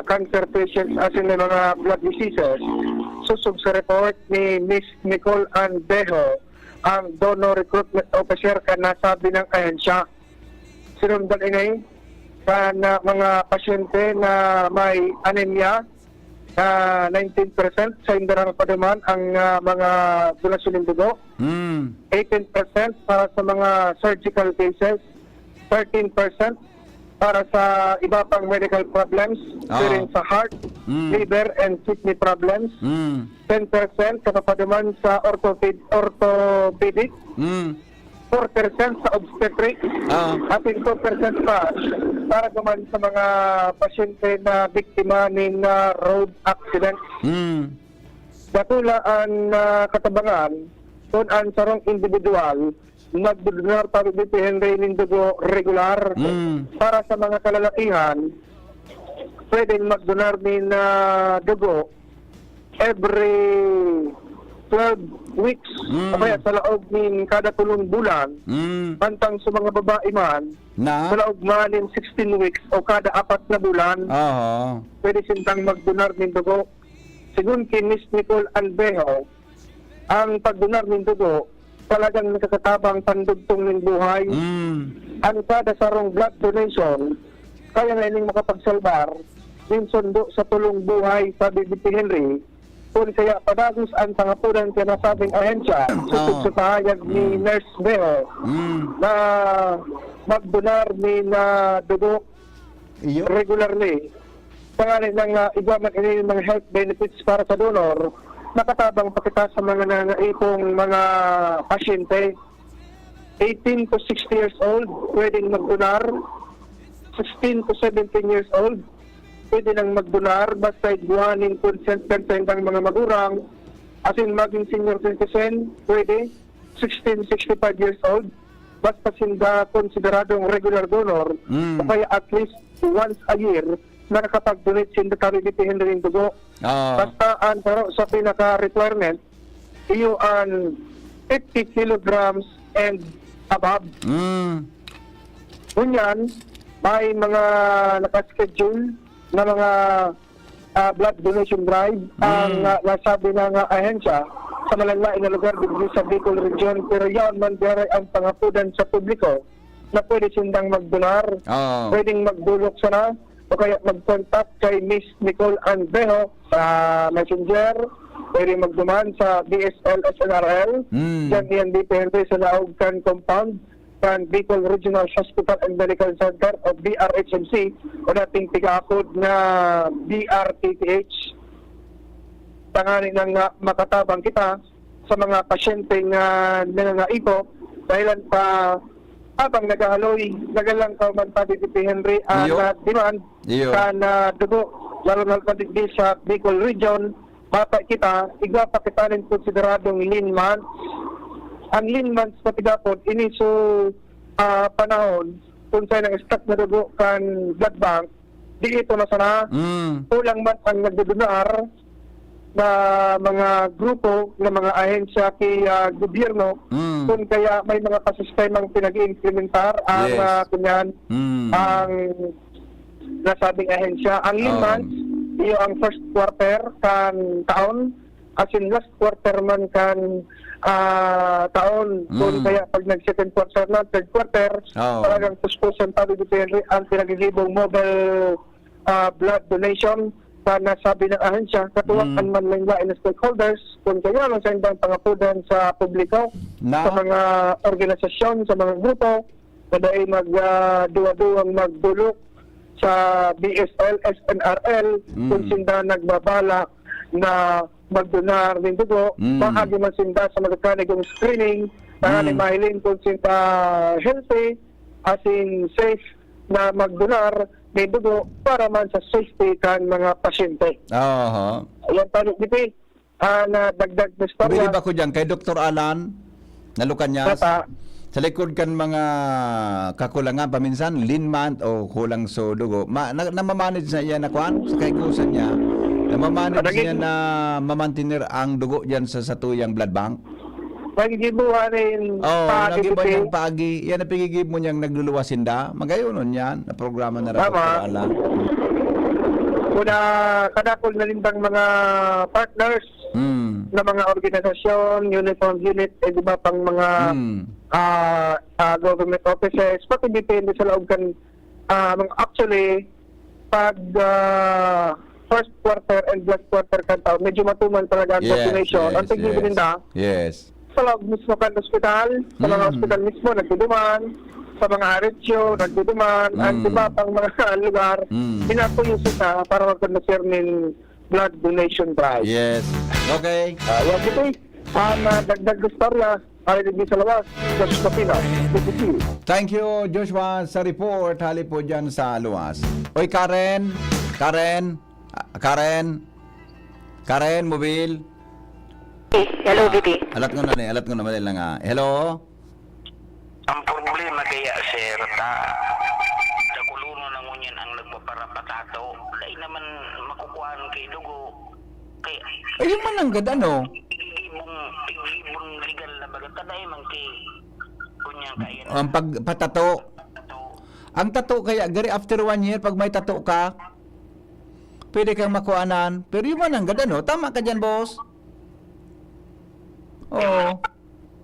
cancer patients asin may mga blood diseases. Sosog sa report ni Miss Nicole Ann Beho, ang donor recruitment officer kan nasabi ng ahensya. Sinundan ini kan, ah, mga pasyente na may anemia, ah, nineteen percent sa indarang paduman ang, ah, mga donasyon ng dugo. Mm. Eighteen percent para sa mga surgical cases, thirteen percent para sa iba pang medical problems, Oo. siring sa heart, Mm. liver, and kidney problems, Mm. ten percent kapapaduman sa orthoped-, orthopedic, Mm. four percent sa obstetric, Oo. at two percent pa para duman sa mga pasyente na biktima nin, ah, road accident. Mm. Dakula an, ah, katabangan kun an sarong individual magdodonar pa, Bibi Henry, nin dugo regular. Mm. Para sa mga kalalakihan, pwedeng magdonar nin, ah, dugo every twelve weeks Mm. o kaya sa laog nin kada tolong bulan. Mm. Mantang sa mga babae man, Na? sa laog man nin sixteen weeks o kada apat na bulan, Oo. pwede sintang magdonar nin dugo. Sigon ki Miss Nicole Anbejo, ang pagdonar nin dugo talagang nakakatabang pandugtong nin buhay. Mm. Ang kada sarong blood donation, kaya na ining makapagsalbar nin sundo sa tolong buhay, sabi ni Henry. Kun kaya padagos ang pangapunan kan nasabing ahensya, sosog Oo. sa pahayag ni Mm. Nurse Beho Mm. na magdonar nin dugo Iyo. regularly. Tanganing, ah, igwa man ini mga health benefits para sa donor, makatabang pa kita sa mga nangaipong mga pasyente. Eighteen to sixty years old, pwedeng magdonar. Sixteen to seventeen years old, pwede nang magdonar, basta igwa nin consent kan saindang mga magurang As in, maging senior citizen, pwede, sixteen sixty-five years old, basta sinda konsideradong regular donor, Mm. o kaya at least once a year, nakakapag-donate sinda kami dito, Henry, ng dugo. Ah. Basta ang taro sa pinaka-requirement, iyo ang fifty kilograms and above. Mm. Ngunyan, may mga nakaschedule na mga, ah, blood donation drive ang, Mm. ah, nasabi na nga ahensya sa malain-lain na lugar digdi sa Bicol Region, pero yaon man diyaray ang pangapodan sa publiko na pwede sindang magdonar. Oo. Pwedeng magdolok sana o kaya mag-contact kay Miss Nicole Andejo sa Messenger. Pwede magduman sa D S L S N R L. Mm. Diyan iyan depende sa laog kan compound kan Bicol Regional Hospital and Medical Center o B R H M C o dating tigaakod na B R T T H. Tanganing nga makatabang kita sa mga pasyente nga nangangaipo dahilan pa habang naghahaloy, nagalangkaw man pa dito si Henry ang, Iyo. ah, demand Iyo. kan, ah, dugo, lalo na pa digdi sa Bicol Region. Mapa kita, igwa pa kita nin konsideradong lean months. Ang lean months, pati gapon, ini so, ah, panahon kung saan ang stock na dugo kan blood bank, di ito masana. Mm. Kulang man ang nagdudunar na mga grupo, na mga ahensya ki, ah, gobyerno, Mm. kung kaya may mga pasistemang pinag-iimplementar ang, Yes. ah, kunyan, Mm. ang nasabing ahensya. Ang lean Um. months, iyo ang first quarter kan taon, as in last quarter man kan, ah, taon. Kung Mm. kaya pag nag-second quarter na, third quarter, Oo. talagang kuskus ang tabi depende ang pinagigibong mobile, ah, blood donation sa nasabi ng ahensya. Katuwang Mm. ang man lang lain na stakeholders, kung kaya lang sa indang pangapudan sa publiko, Na? sa mga organisasyon, sa mga grupo, na dai mag, ah, duwa-duwang magdulok sa B S L, S N R L, Mm. kung sinda nagbabala na magdonar nin dugo, Mm. maagi man sinda sa magkakanigong screening, na Mm. mahiling kung sinda healthy, as in safe na magdonar nin dugo para man sa safety kan mga pasyente. Aha. Ayan, Tano G P. Ah, nadagdag na istorya. Pwede ba ko dyan? Kay Doktor Alan, Nalukanyas, Tata. sa likod kan mga kakulangan, paminsan, lean month o kulang sa dugo. Ma, na, namamanage na yan na kwan? Sa kaigusan niya, namamanage Kadagig- niya na mamantener ang dugo dyan sa satuyang blood bank? Nagigibuhan in Oh, paagi nagiba puti. niyang paagi. Yan ang pigigib mo niyang nagluluwas sinda. Magayonon yan. Na programa na Tama. Doktor Alan. Kuna, kadakol na lindang mga partners Mm. na mga organisasyon, uniform unit, eh, di ba, pang mga, Mm. ah, ah, government offices, pati depende sa laog kan, ah, mga, actually, pag, ah, first quarter and last quarter kan taon, medyo matuman talaga ang Yes, population. Ang yes, tigil yes. ninda, Yes. sa loob mismo kan ospital, sa mga Mm. ospital mismo, nagduduman, sa mga R H O, nagduduman, ang Mm. iba pang mga lugar, Mm. pinapuyo sila para magkondusir nin blood donation drive. Yes. Okay. Ah, yan, ito eh. Ang, ah, dagdag na istorya, ay, hindi sa lawas, sa Pilipinas. Thank you, Joshua, sa report. Hali po dyan sa luwas. Oy, Karen! Karen! Ah, Karen! Karen, mobil! Eh, hello, Ah, Bibi. Alat ko na ni, alat ko na, madali lang, ah. Hello? Ang problema kaya, sir, ta, sa kolono na ngunyan ang nagpaparapatato, dai naman makukuhaan kay dugo. Kay Ayun man ang gad, ano? Igibong, igibong legal na baga, ta dai man kay, kunya kaya Ang pagpatato. Ang tato kaya, gari after one year, pag may tato ka, pwede kang makuanan. Pero yun man ang gad, ano? Tama ka dyan, boss. Oo.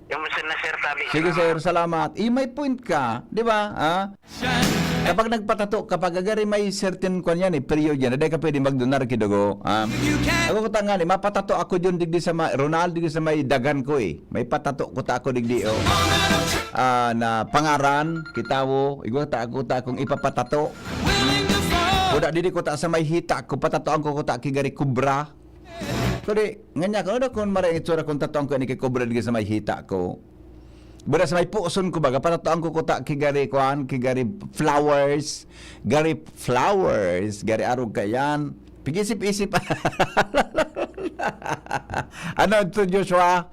Yung sir na sir, sabi Sige, ko. sir. Salamat. Eh, may point ka. Di ba? Ah? Kapag nagpatato, kapag agari may certain kwan yan, eh, period yan, hindi ka pwede magdonar ki dugo. Ah? Ako ko tangan, eh, mapatato ako dyan digdi sa ma-, Ronald, digdi sa may dagan ko, eh. May patato ko ta ako digdi, oh. Ah, na pangaran, kitawo, igwa ta ako ta akong ipapatato. Kuda, didi ko ta sa may hita ko, patatoan ko ko ta ki gari kubra. Kundi, nganya ko, ano kung maray ang itsura kung tatoan ko ini kay kubra digdi sa may hita ko? Bura sa may puson ko baga, patatoan ko ko ta ki gari, kuan, ki gari flowers, gari flowers, gari arog kayan. Pag-isip-isip. Ano ito, Joshua?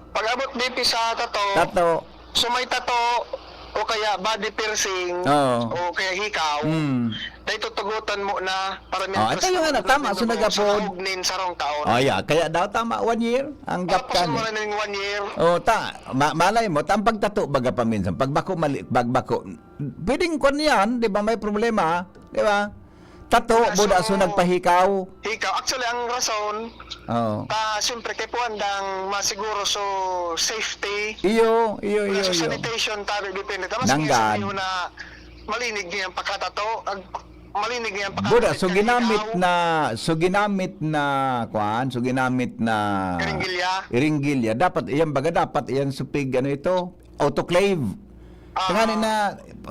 Pag-abot, B P, sa tato, Tato. so may tato o kaya body piercing Oo. o kaya hikaw, Mm. dahil tutugutan mo na para Oh, mientras ito yung na ano, tama, so nagapod. Sa laog nin sarong taon. Oh, yeah. Kaya daw tama, one year ang gap Tapos kan. Wala nang one year. Oh, ta, ma- malay mo, ta, ang pagtato baga paminsan, pagbako mali, pagbako, pwedeng kwan yan, di ba, may problema, di ba? Tato, Kaso, buda, so nagpahikaw. Hikaw. Actually, ang rason, Oo. Ta, siyempre, kay puandang masiguro so safety. Iyo, iyo, iyo, Wala so iyo. Sanitation, tabi, depende. Tapos Nanggan. Sabihin na malinig niya ang pagkatato. Ag-, malinig niya ang pagkatato. Buda, so ginamit na, so ginamit na, kuan, so ginamit na Iringgilya? Iringgilya. Dapat, iyan baga, dapat iyan supig, ano ito? Autoclave. Ah. Kaya na,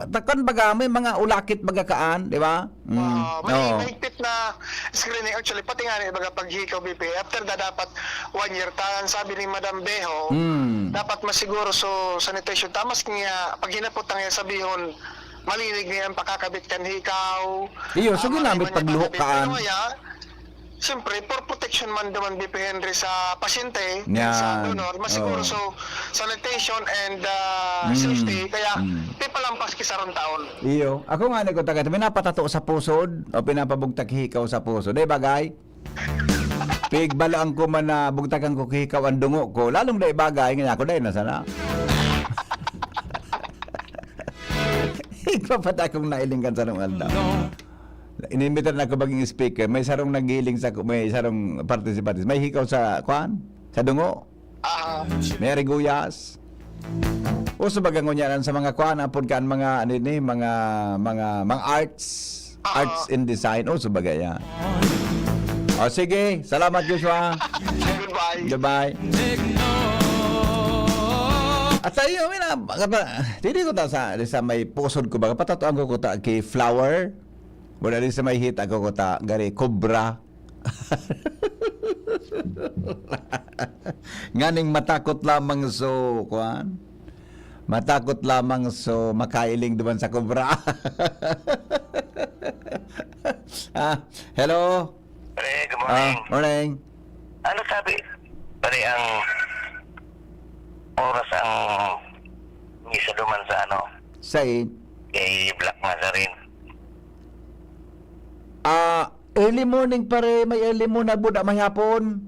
takan baga, may mga ulakit baga kaan, di ba? Mm. Ah, may Oo. Mahigpit na screening. Actually, pati nga ni baga paghikaw, B P, after na dapat one year, tan sabi ni Madam Beho, Mm. dapat masiguro so sanitation. Tamas niya, pag hinapot na nga sabihon, malinig niya ang pakakabit kan hikaw. Iyo, so Ah, ginamit maliban niya pagluho pakakabit. Kaan. Pero kaya, Siyempre, for protection man naman, B P Henry, sa pasyente, Yan. Sa donor, masiguro Oo. So sanitation and uh, Mm. Safety, kaya Mm. pipalampas ki sarong taon. Iyo. Ako nga, nagkutagay, pinapatato sa pusod o pinapabugtak hikaw sa pusod. Di bagay? Pigbalaan ko man na bugtakan ko hikaw ang dungo ko, lalong dai bagay, nga ako dai na sana. Igpapatakong nailing kan sarong aldaw. Inimbitar na ako maging speaker. May sarong naghiling sa, may sarong participant. May hikaw sa, kwan? Sa dungo. Ah. May ariguyas. Uso baga ngunyan sa mga kwan, apod kan mga, ano ni, mga, mga, mga arts. Ah. Arts and design. Uso baga yan. O sige, salamat, Joshua. Goodbye. Goodbye. At sa iyo, mina, kapa, dili ko ta sa, sa may pusod ko, baga patatuan ko ko ta kay flower. Wala din sa may hita ko kuta, gari, kobra. Nganing matakot lamang so, kuan? Matakot lamang so makailing duman sa kobra. Ah, hello? Pre, good morning. Ah, morning. Ano sabi? Pre, ang oras ang misa duman sa ano? Sa eight. Kay Black Nazarene. Ah, early morning, pare, may early mo, nagbuda may hapon.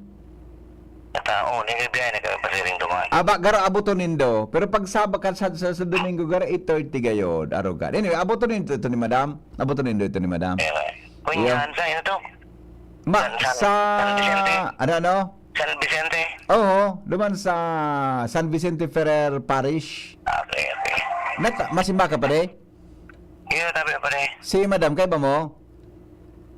Ata, oh, nagbibiyahe na kami pasiring duman. Aba, garo aboton nindo. Pero pag Saba-, kan sa, sa, sa Domingo, garo eight thirty gayod, aruga. Anyway, aboton nindo ito ni Madam. Aboton nindo ito ni Madam. Eh, kunyan, Iyo. Sa ino to? Ma-, San, San, sa, San Vicente? Ano, ano? San Vicente? Oo, duman sa San Vicente Ferrer Parish. Okay, okay. Nata-, masimba ka, pare? Iyo, tabi, pare. Si Madam, kaiba mo?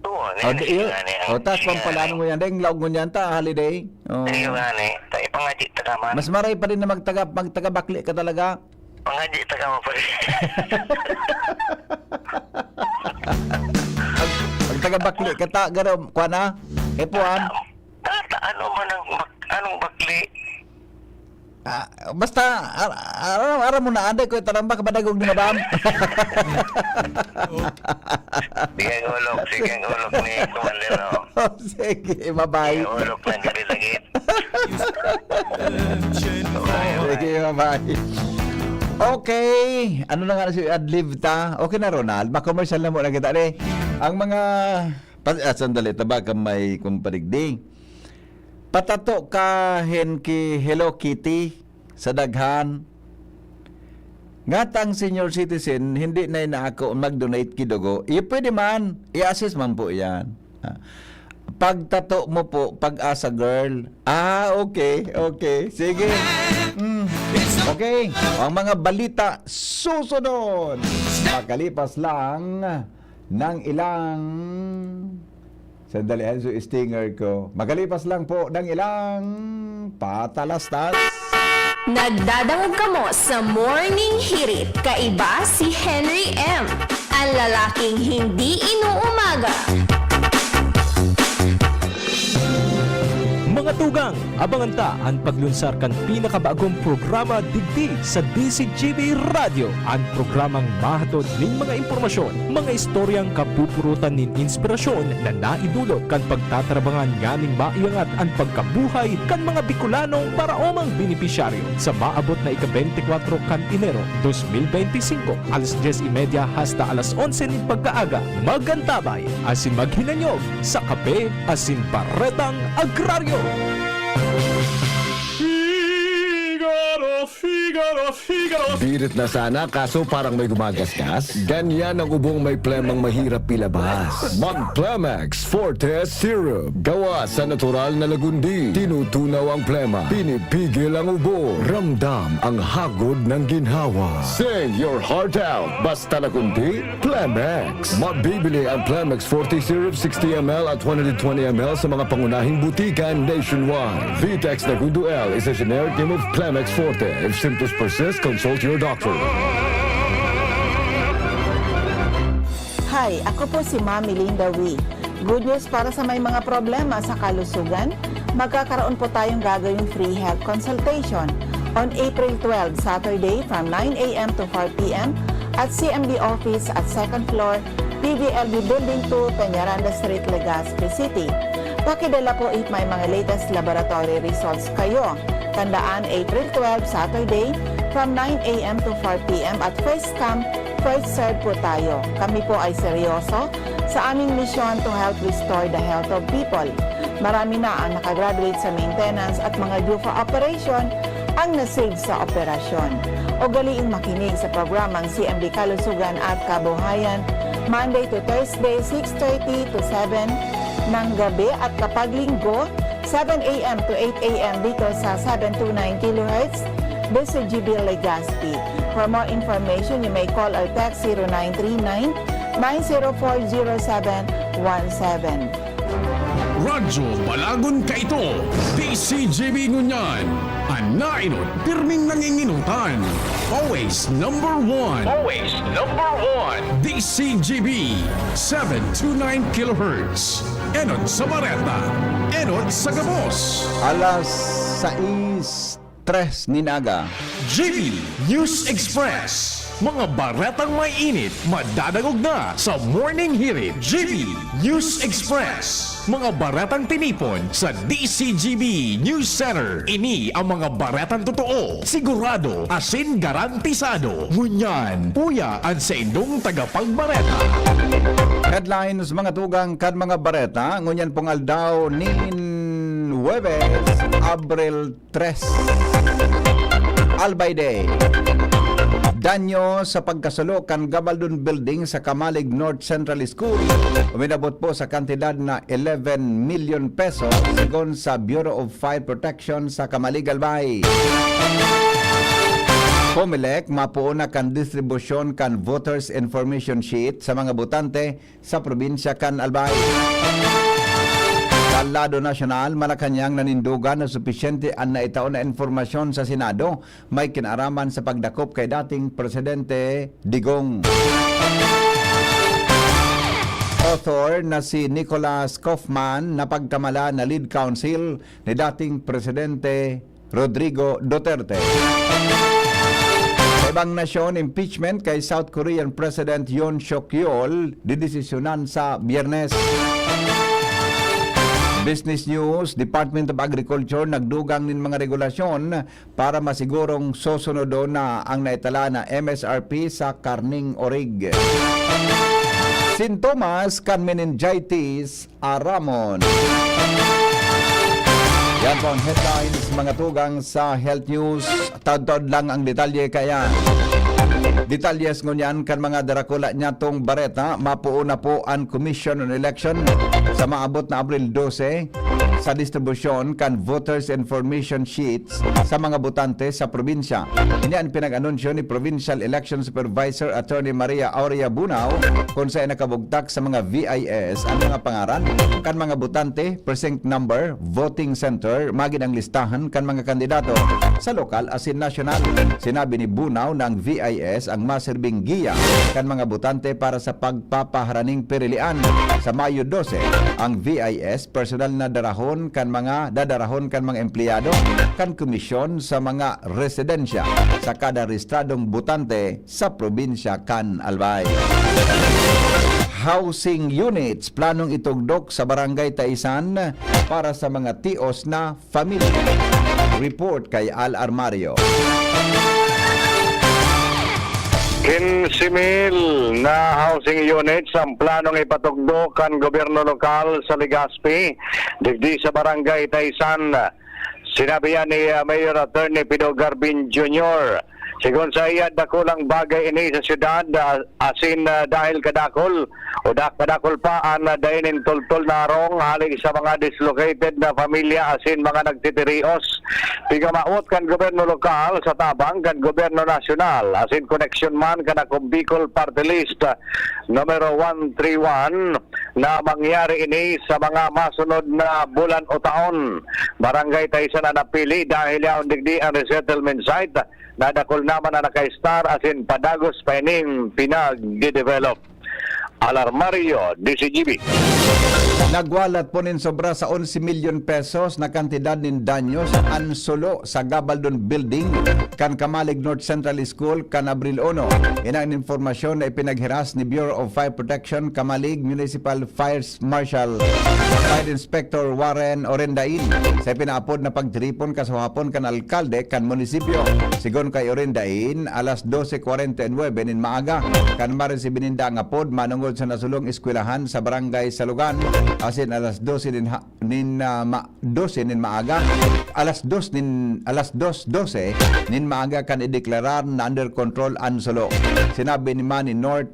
Oo, O, ano, di, sige iyo. Nga, ano, O, tas sige nga, pampalano ano. Mo yan. Dahil laog mo niyan, ta, holiday. Oo. Sige nga, ano, ta, ipangadji ta ka man. Mas maray pa rin na magtaga, magtaga-bakli ka talaga. Pangadji ta ka mo, pare. Pag, pag taga-bakli ka ta, garo, kwa na? Epuan? Tata, ano man ang bak-, anong bakli? Ah, basta, ar-, ar-, aram mo na, anday ko itaramba ka madagog ni Madam. Sige, ulok, sige, ulok ni Commander, no? Sige, bye-bye. Sige, ulok na, dali lagi. Sige, bye-bye. Okay. Ano na nga na si adlib ta? Okay na, Ronald. Ma-commercial na muna kita, eh. Ang mga, pa-, ah, sandali, taba ka may kumpadigdi. Patato ka hen ki Hello Kitty sa daghan. Nga tang senior citizen, hindi na inaako mag-donate ki dugo. Iyo, pwede man. I-assist man po yan. Ah. Pagtato mo po, Pag-asa Girl. Ah, okay, okay. Sige. Mm. Okay. Ang mga balita susunod. Makalipas lang ng ilang, sandali, ano, so stinger ko. Makalipas lang po ng ilang patalastas. Nagdadangog kamo sa Morning Hirit, kaiba si Henry M, ang lalaking hindi inuumaga. Mga Tugang, abangan ta an paglunsar kan pinakabagong programa digdi sa D C G B Radyo, an programang mahatod nin mga impormasyon, mga istoryang kapupurutan nin inspirasyon na naidulot kan pagtatarabangan nganing maiangat an pagkabuhay kan mga Bicolanong paraomang benepisyaryo. Sa maabot na ika-beintikwatro kan Enero dos mil beintisinko, alas dyes y media hasta alas onse nin pagkaaga, mag-antabay asin maghinanyog sa Kape asin Baretang Agraryo. Figaro, Figaro, Figaro. Birit na sana, kaso parang may gumagasgas. Ganyan ang ubong may plemang mahirap ilabas. Mag-Plemex Forte Syrup. Gawa sa natural na lagundi. Tinutunaw ang plema. Pinipigil ang ubo. Ramdam ang hagod ng ginhawa. Sing your heart out. Basta lagundi, Plemex. Mabibili ang Plemex Forte Syrup sixty M L at one hundred twenty M L sa mga pangunahing butika nationwide. Vitex Nagundo L is a generic name of Plemex Forte. If symptoms persist, consult your doctor. Hi, ako po si Ma'am Melinda Wee. Good news para sa may mga problema sa kalusugan, magkakaroon po tayong gagawing free health consultation on April twelve, Saturday, from nine a m to four p m at C M D office at second floor, P V L B Building two, Peñaranda Street, Legazpi City. Pakidala po if may mga latest laboratory results kayo. Tandaan, April twelve, Saturday, from nine a m to four p m at first come, first serve po tayo. Kami po ay seryoso sa aming misyon to help restore the health of people. Marami na ang nakagraduate sa maintenance at mga due for operation ang nasave sa operasyon. Ugaliing makinig sa programang C M D Kalusugan at Kabuhayan, Monday to Thursday, six thirty to seven ng gabi, at kapag Linggo, seven a m to eight a m dito sa seven two nine kilohertz, D C G B Legazpi. For more information, you may call or text zero nine three nine, nine zero four, zero seven one seven. Radyo Balagon kaito, D C G B ngunyan. An naenot, pirming nanginginutan. Always number one. Always number one. D C G B, seven two nine kilohertz. Enot sa bareta, enot sa gabos. Alas sais, tres nin aga. G B News Express. Mga baretang may init, madadangog na sa Morning Hirit. G B News Express. Mga baretang tinipon sa D C G B News Center. Ini ang mga baretang totoo, sigurado, asin garantisado. Ngunyan, uya an saindong tagapagbareta. Headlines, mga tugang kan mga bareta, ngunyan pong aldaw nin Huwebes, Abril tres. Albay Day. Danyo sa pagkasulo kan Gabaldon Building sa Camalig North Central School, uminabot po sa kantidad na eleven million pesos, sigon sa Bureau of Fire Protection sa Camalig, Albay. Comelec, mapoon na kan distribusyon kan voters information sheet sa mga botante sa probinsya kan Albay. Sa lado nasyonal, Malacañang, nanindogan na supisyente an naitao na impormasyon sa Senado may kinaaraman sa pagdakop kay dating Presidente Digong. Author na si Nicholas Kaufman napagkamalan na lead counsel ni dating Presidente Rodrigo Duterte. Sa ibang nasyon, impeachment kay South Korean President Yoon Suk Yeol didesisyonan sa Biyernes. Business News, Department of Agriculture nagdugang nin mga regulasyon para masigurong susunodon na ang naitala na M S R P sa karning orig. Sintomas kan meningitis, aramon. Yan po ang headlines, mga tugang, sa health news. Taod-taod lang ang detalye kaya. Detalyes ngunyan kan mga darakula nyatong bareta, mapoon na po an Commission on Election sa maabot na Abril dose sa distribusyon kan voters information sheets sa mga botante sa probinsya. Ini an pinag-anunsyo ni Provincial Election Supervisor Attorney Maria Aurea Bunao, kun saen nakabugtak sa mga V I S ang mga pangaran kan mga botante, precinct number, voting center, magin ang listahan kan mga kandidato sa lokal asin nasyonal. Sinabi ni Bunao na ang V I S ang masirbing giya kan mga botante para sa pagpapaharaning pirilian. Sa Mayo dose, ang V I S personal na darahon kan mga dadarahon kan mga empleyado kan komisyon sa mga residensya sa kada rehistradong botante sa probinsya kan Albay. Housing units planong itugdok sa Barangay Taisan para sa mga tios na family. Report kay Al Armario. Quince mil na housing units ang planong ipatugdok kan gobyerno lokal sa Legazpi digdi sa Barangay Taisan. Sinabi yan ni, ah, Mayor Attorney Pido Garbin Junior. Sigon saiya, dakulang bagay ini sa syudad, ah, asin, ah, dahil kadakol o da-, kadakol pa an, ah, dai nin tultol na arong hali sa mga dislocated na pamilya asin mga nagtitirios. Pigamawot kan gobyerno lokal sa tabang kan gobyerno nasyonal asin koneksyon man kan Akong Bicol Party List, ah, numero one three one, na mangyari ini sa mga masunod na bulan o taon. Barangay Taisan an napili dahil yaon digdi an resettlement site na dakul na man an naka-start asin padagos pa ining pinagde-develop. Al Armario, D Z G B. Nagwalat po nin sobra sa onse milyon pesos na kantidad nin danyo sa Ansulo sa Gabaldon Building kan Camalig North Central School kan Abril uno. Ini an impormasyon na ipinaghiras ni Bureau of Fire Protection Camalig Municipal Fire Marshal Fire Inspector Warren Orendain sa ipinaapod na pagtiripon kasuhapon kan alkalde kan munisipyo. Sigon kay Orendain, alas dose kwarenta y nuebe nin maaga kan maresibi ninda ang apod manongod sa nasulong eskwelahan sa Barangay Salugan, asin alas dose nin ha-, nin, ah, ma-, dose nin maaga, alas dos nin, alas dos dose nin maaga kan ideklarar na under control an sulo. Sinabi ni Manny North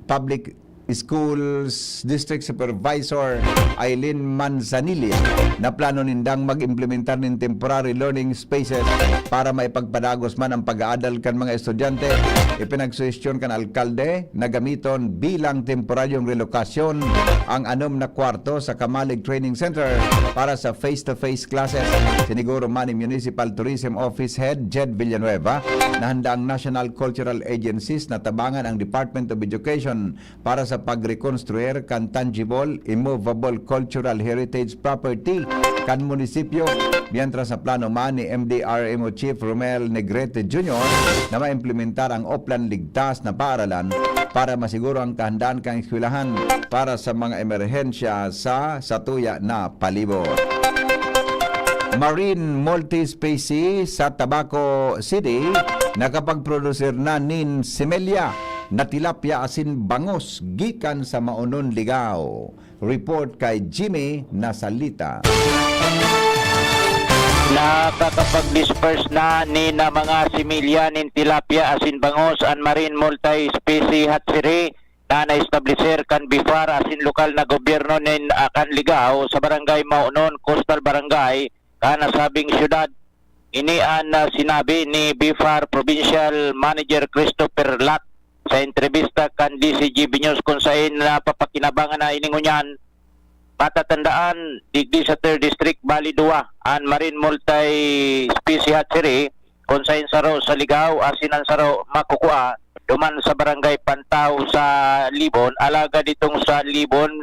Public Schools District Supervisor Eileen Manzanilla na plano nindang mag-implementar nin temporary learning spaces para maipagpadagos man ang pag-aadal kan mga estudyante. Ipinagsuhestyon kan alkalde na gamiton bilang temporaryong relokasyon ang anom na kwarto sa Camalig Training Center para sa face-to-face classes. Siniguro man ni Municipal Tourism Office Head Jed Villanueva na handa ang National Cultural Agencies na tabangan ang Department of Education para sa pagrekonstruir kan tangible, immovable cultural heritage property kan munisipyo, mientras sa plano man ni M D R M O Chief Romel Negrete Junior na maimplementar ang Oplan Ligtas na Paaralan para masiguro ang kahandaan kan eskwelahan para sa mga emerhensya sa satuya na palibot. Marine multispecies sa Tabaco City nakapagprodusir na nin simelya na tilapia asin bangus gikan sa Maonon, Ligao. Report kay Jimmy Nasalita. Nakakapag-disperse na nin mga similya nin tilapia asin bangus an Marine Multi-Species Hatchery na naestableser kan BIFAR asin lokal na gobyerno nin, ah, kan Ligao sa Barangay Maonon, Coastal Barangay, kan nasabing syudad. Ini an, ah, sinabi ni BIFAR Provincial Manager Christopher Lat sa entrebista kan D Z G B News, kun saen napapakinabangan na ini ngunyan. Matatandaan, digdi sa Third District, bali duwa an Marine Multi-Species Hatchery, kun saen saro sa Ligao asin an saro makukua duman sa Barangay Pantao sa Libon. Alagad itong sa Libon,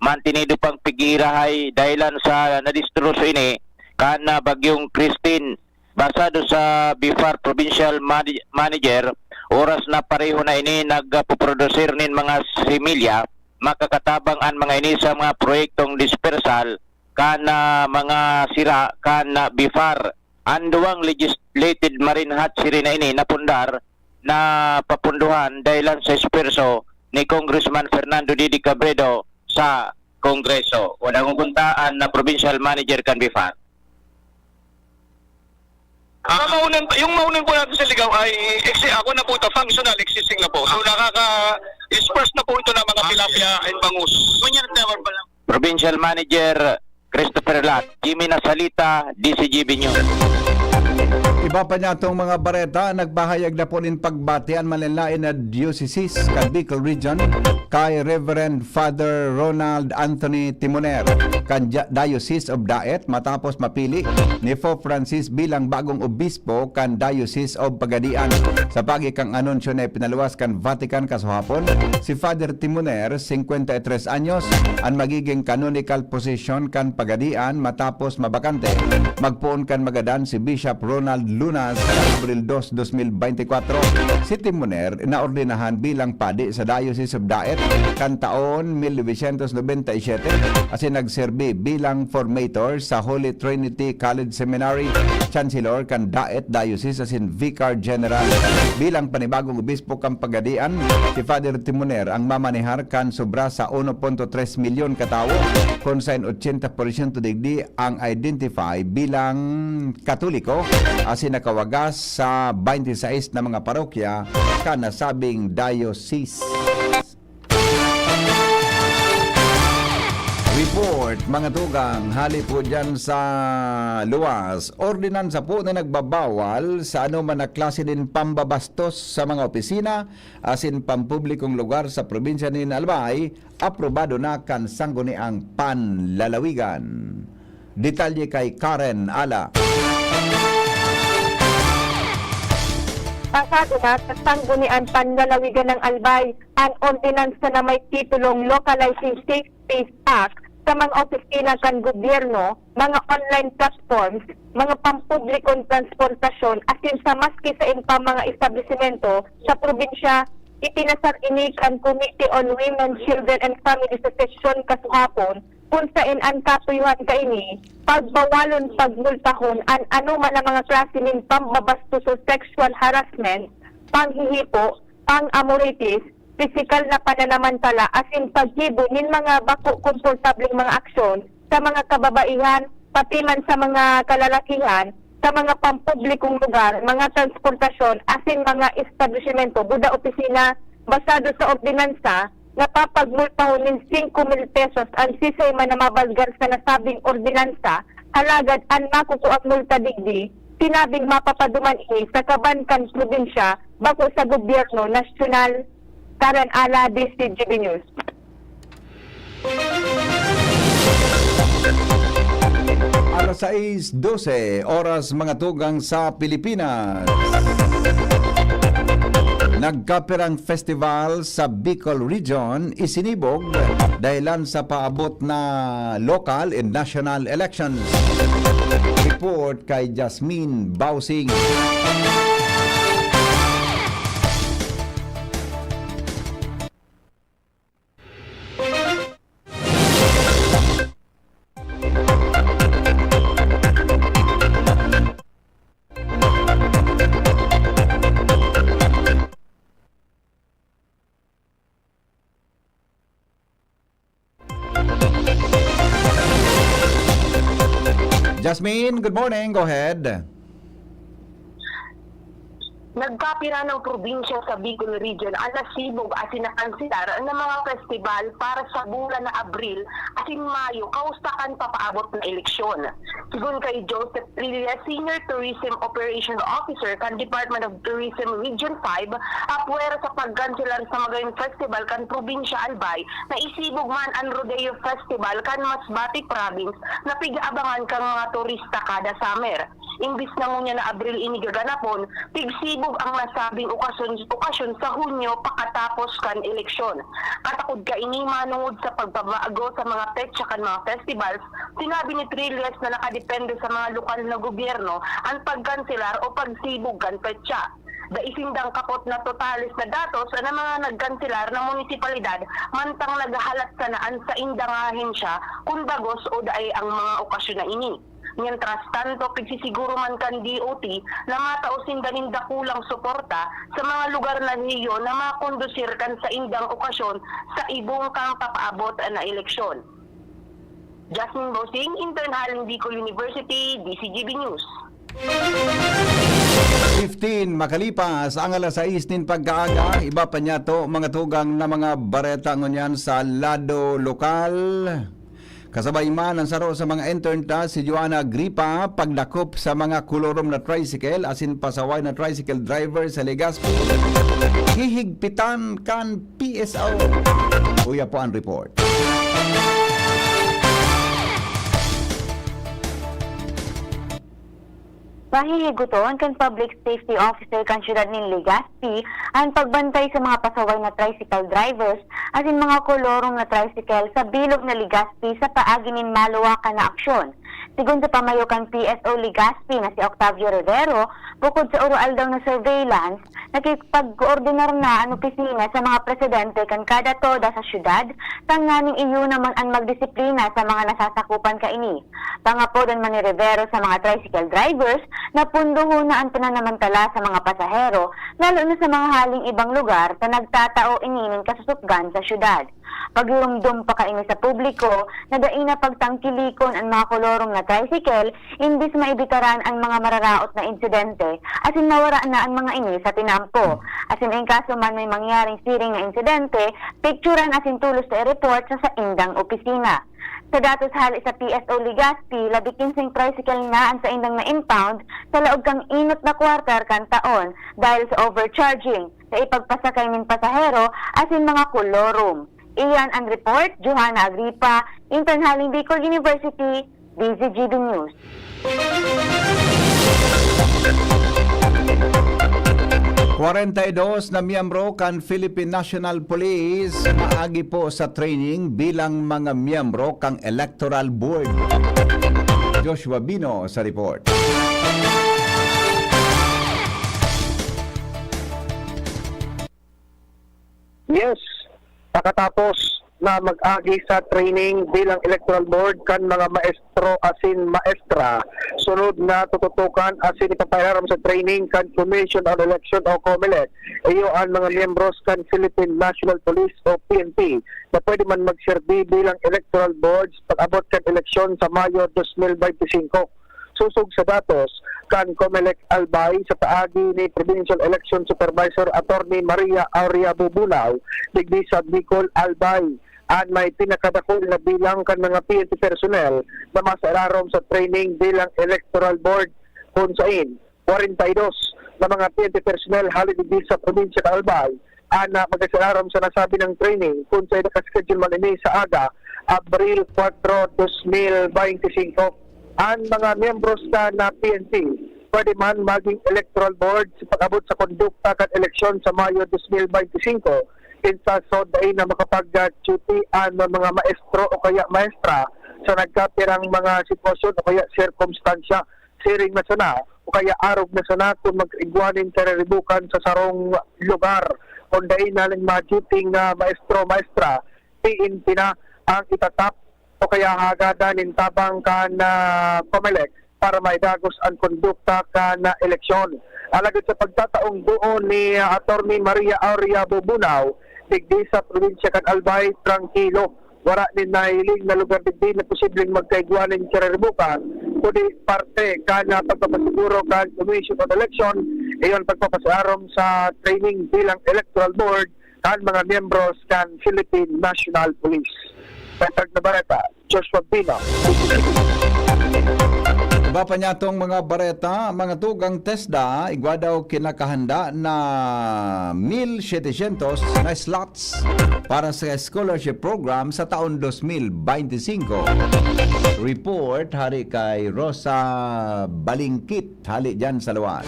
mantinido pang pigirahay dahilan sa nadistroso ini kan, ah, Bagyong Christine. Basado sa BIFAR Provincial Mani-, Manager, oras na pareho na ini nagpoprodusir nin mga similya, makakatabang an mga ini sa mga proyektong dispersal kan, ah, mga sira kan, ah, BIFAR. An duwang legislated marine hatchery na ini napundar na papunduhan dahilan sa esfuerso ni Congressman Fernando Didi Cabredo sa Kongreso. Walang huguntaan na provincial manager kan BIFAR. Ah, Maonon, yung Maonon po natin sa Ligao ay exi-, ako na po ito, functional, existing na po. So, nakaka-disperse na po ito ng mga tilapia and bangus. One year tower pa lang. Provincial Manager Christopher Lat, Jimmy Nasalita, D Z G B News. Iba pa niya itong mga bareta, nagpahayag na po nin pagbati an manlaen-laen na diocese kan Bicol Region kay Reverend Father Ronald Anthony Timoner kan Dia-, Diocese of Daet matapos mapili ni Pope Francis bilang bagong obispo kan Diocese of Pagadian. Sa pagi kang anunsyo na ipinaluwas kan Vatican kasuhapon, si Father Timoner, singkwenta y tres anyos, an magiging canonical position kan Pagadian matapos mabakante. Magpoon kan magadan si Bishop Ronald Luna sa Abril dos, dos mil beintikwatro. Si Timoner naordenahan bilang padi sa Diocese of Daet kan taon mil novecientos nobenta y siyete, asin nagserbi bilang formator sa Holy Trinity College Seminary, Chancellor kan Daet Diocese asin Vicar General. Bilang panibagong obispo kan Pagadian, si Father Timoner ang mamanehar kan sobra sa uno punto tres milyon ka tawo, kun saen ochenta porsyento digdi ang identify bilang Katoliko, asin nakawagas sa twenty-six na mga parokya kan nasabing diocese. Report, mga tugang, hali po dyan sa luwas. Ordinansa po na nagbabawal sa anoman na klase nin pambabastos sa mga opisina asin pampublikong lugar sa probinsya nin Albay, aprobado na kan Sangguniang Panlalawigan. Detalye kay Karen Ala. Pasado na sa Sangguniang Panlalawigan ng Albay an ordinansa na may titulong Localizing Safe Space Act sa mga opisina kan gobyerno, mga online platforms, mga pampublikong transportasyon, asin sa maski saen pa mga establisimento sa probinsya. Ipinasar ini kan Committee on Women, Children, and Families sa sesyon kasuhapon, kun saen an katuyohan kaini, pagbawalon, pagmultahon an anoman na mga klase nin pambabastos o sexual harassment, panghihipo, pang-amoritis, pisikal na pananamantala asin paggibo nin mga bako komportableng mga aksyon sa mga kababaihan, pati man sa mga kalalakihan, sa mga pampublikong lugar, mga transportasyon, asin mga establisimento, buda opisina, basado sa ordinansa, napapagmultahon nin singko mil pesos an siisay man na mabalgar sa nasabing ordinansa, halagad an makukuang multa digdi, sinabing mapapaduman ini sa kaban kan probinsya, bako sa gobyerno nasyonal. Karen Ala, D C G B News. Alas sais dose oras, mga tugang, sa Pilipinas. Nagkapirang festival sa Bicol Region isinibog dahilan sa paabot na local and national elections. Report kay Jasmine Bausing. Jasmine, good morning. Go ahead. Nagkapira ng probinsya sa Bicol Region ang nasibog asin nakanselar na mga festival para sa bulan na Abril asin Mayo, kausta kan papaabot na eleksyon. Sigon kay Joseph Trillia, Senior Tourism Operation Officer kan Department of Tourism Region five, apwera sa pagkanselar sa magayon festival kan probinsya Albay, naisibog man an Rodeo Festival kan Masbate Province na pig-aabangan kan mga turista kada summer. Imbis na ngunyan na Abril ini gaganapon, pigsibog ang nasabing okasyon, okasyon sa Hunyo pakatapos kan eleksyon. Katakod kaini manongod sa pagpabago sa mga petsa kan mga festivals, sinabi ni Trillias na nakadepende sa mga lokal na gobyerno ang pagkanselar o pagsibog kan petsa. Dai sindang kapot na totales na datos na mga nagkanselar na munisipalidad, mantang naghahalat sana an saindang ahensya kun bagos o dai ang mga okasyon na ini. Mientras tanto, pigsisiguro man kan D O T na matao sinda nin dakulang suporta sa mga lugar na hiyo na makondusir kan saindang okasyon sa ibong kan papaabot na eleksyon. Jasmine Bosing, intern halin Bicol University, D C G B News. Fifteen makalipas ang alas sais nin pagkaaga, iba pa niyato, mga tugang, na mga bareta ngunyan sa lado lokal. Kasabay man an saro sa mga intern ta, si Joanna Agripa, pagdakop sa mga kolorom na tricycle asin pasaway na tricycle driver sa Legazpi, hihigpitan kan P S O. Uya po ang report. Pahihigoton kan Public Safety Officer kan siyudad nin Legazpi an pagbantay sa mga pasaway na tricycle drivers asin mga kolorom na tricycle sa bilog na Legazpi sa paagi nin maluwakan na aksyon. Sigon sa pamayo kan P S O Legazpi na si Octavio Rivero, bukod sa uroaldaw na surveillance, nakipagkoordinar na an opisina sa mga presidente kan kada toda sa siyudad, tanganing iyo naman an magdisiplina sa mga nasasakupan kaini. Pangapodon man ni Rivero sa mga tricycle drivers, napundohon na an pananamantala sa mga pasahero, lalo na sa mga haling ibang lugar na nagtatao ini nin kasusupgan sa syudad. Pagirumdom pa kaini sa publiko na dai na pagtangkilikon an mga kolorong na tricycle, imbis maibitaran an mga mararaot na insidente, asin mawara na an mga ini sa tinampo. Asin in kaso man may mangyaring siring na insidente, pikturan asin tolos ta i-report sa saindang opisina. Sa datos hale sa P S O Legazpi, labi kinseng tricycle na an saindang na-impound sa laog kan inot na kwarter kan taon dahil sa overcharging, sa ipagpasakay nin pasahero asin mga kolorom. Iyan an report, Johanna Agripa, intern haling Bicol University, D Z G B News. Kwarenta y dos na miyembro kan Philippine National Police maagi po sa training bilang mga miyembro kan Electoral Board. Joshua Bino sa report. Yes, pakatapos na mag-agi sa training bilang electoral board kan mga maestro asin maestra, sunod na tututukan asin ipapahilarom sa training kan Commission on Election o COMELEC, iyo an mga miyembros kan Philippine National Police o P N P na pwede man magserbi bilang electoral boards pag-abot kan eleksyon sa Mayo dos mil bente singko. Sosog sa datos kan COMELEC Albay sa paagi ni Provincial Election Supervisor Attorney Maria Aurea Bubunao digdi sa Bicol, Albay, an may pinakadakul na bilang kan mga P N P personnel na masairarom sa training bilang electoral board, kun sain kwarenta y dos na mga P N P personnel hale digdi sa probinsya kan Albay an, ah, mag-asirarom sa nasabi nang training, kun saen naka-schedule man ini sa aga, Abril kuwatro, dos mil bente singko. An mga miyembros kan, ah, P N P pwede man magin electoral board sa pag-abot sa kondukta kan eleksyon sa Mayo dos mil bente singko, kinsa so dai na makapag-duty an mga maestro o kaya maestra sa nagkapirang mga sitwasyon o kaya sirkumstansya. Siring na sana o kaya arog na sana kun magkaigwa nin kariribukan sa sarong lugar, kun dai na nin ma-duty nga maestro, maestra, P N P na ang itatap o kaya hagadan nin tabang kan, ah, COMELEC para maidagos an kondukta kan, ah, eleksyon. Alagad sa pagtataong duon ni, ah, Attorney Maria Aurea Bubunao, digdi sa probinsya kan Albay, trangkilo. Wara nin nahiling na lugar digdi na posibleng magkaigwa nin kariribukan, kundi parte kan, ah, pagpapasiguro kan Commission on Election, iyon pagpapasiarom sa training bilang electoral board kan mga miyembros kan Philippine National Police. Dagdag na bareta, Joshua Bino. Iba pa niya tong mga bareta, mga tugang TESDA, igwa daw kinakahanda na mil setecientos na slots para sa scholarship program sa taon dos mil bente singko. Report hari kay Rosa Balingkit, hali diyan sa luwas.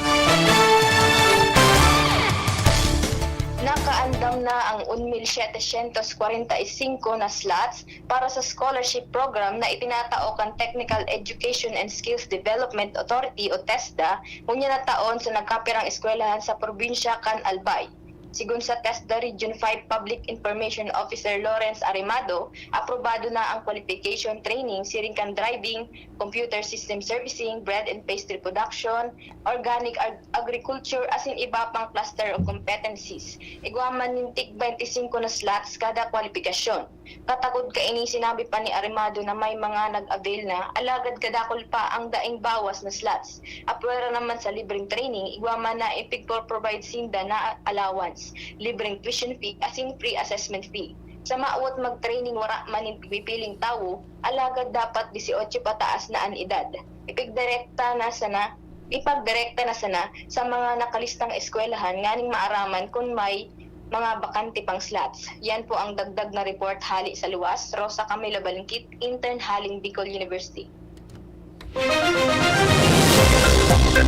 Nakaandam na ang un mil setecientos kwarenta y singko na slots para sa scholarship program na itinatao kan Technical Education and Skills Development Authority o TESDA, ngunyan na taon sa nagkapirang eskwelahan sa probinsya kan Albay. Sigon sa TESDA Region five Public Information Officer Lawrence Aremado, aprobado na ang qualification training siring kan driving, computer system servicing, bread and pastry production, organic ag-, agriculture, asin iba pang cluster of competencies. Igwa man nin tig bente singko na slots kada kwalipikasyon. Katakod kaini, sinabi pa ni Aremado na may mga nag-avail na, alagad kadakul pa ang daing bawas na slots. Apwera naman sa libreng training, igwa man na ipigpo-provide sinda na allowance, libreng tuition fee, asin free assessment fee. Sa mawot mag-training wara man nin pipiling tawo, alagad dapat dieciocho pataas na an edad. Ipigdirekta na sana, ipagdirekta na sana sa mga nakalistang eskwelahan nganing maaraman kun may mga bakante pang slots. Yan po ang dagdag na report hali sa luwas. Rosa Camila Balingkit, intern haling Bicol University.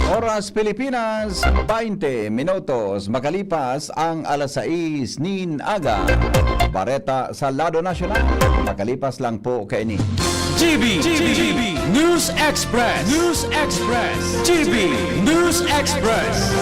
Oras Pilipinas, baynte minutos makalipas ang alas sais nin aga. Bareta sa lado nasyonal, makalipas lang po kaini. G B, G B, News Express, News Express, G B News Express.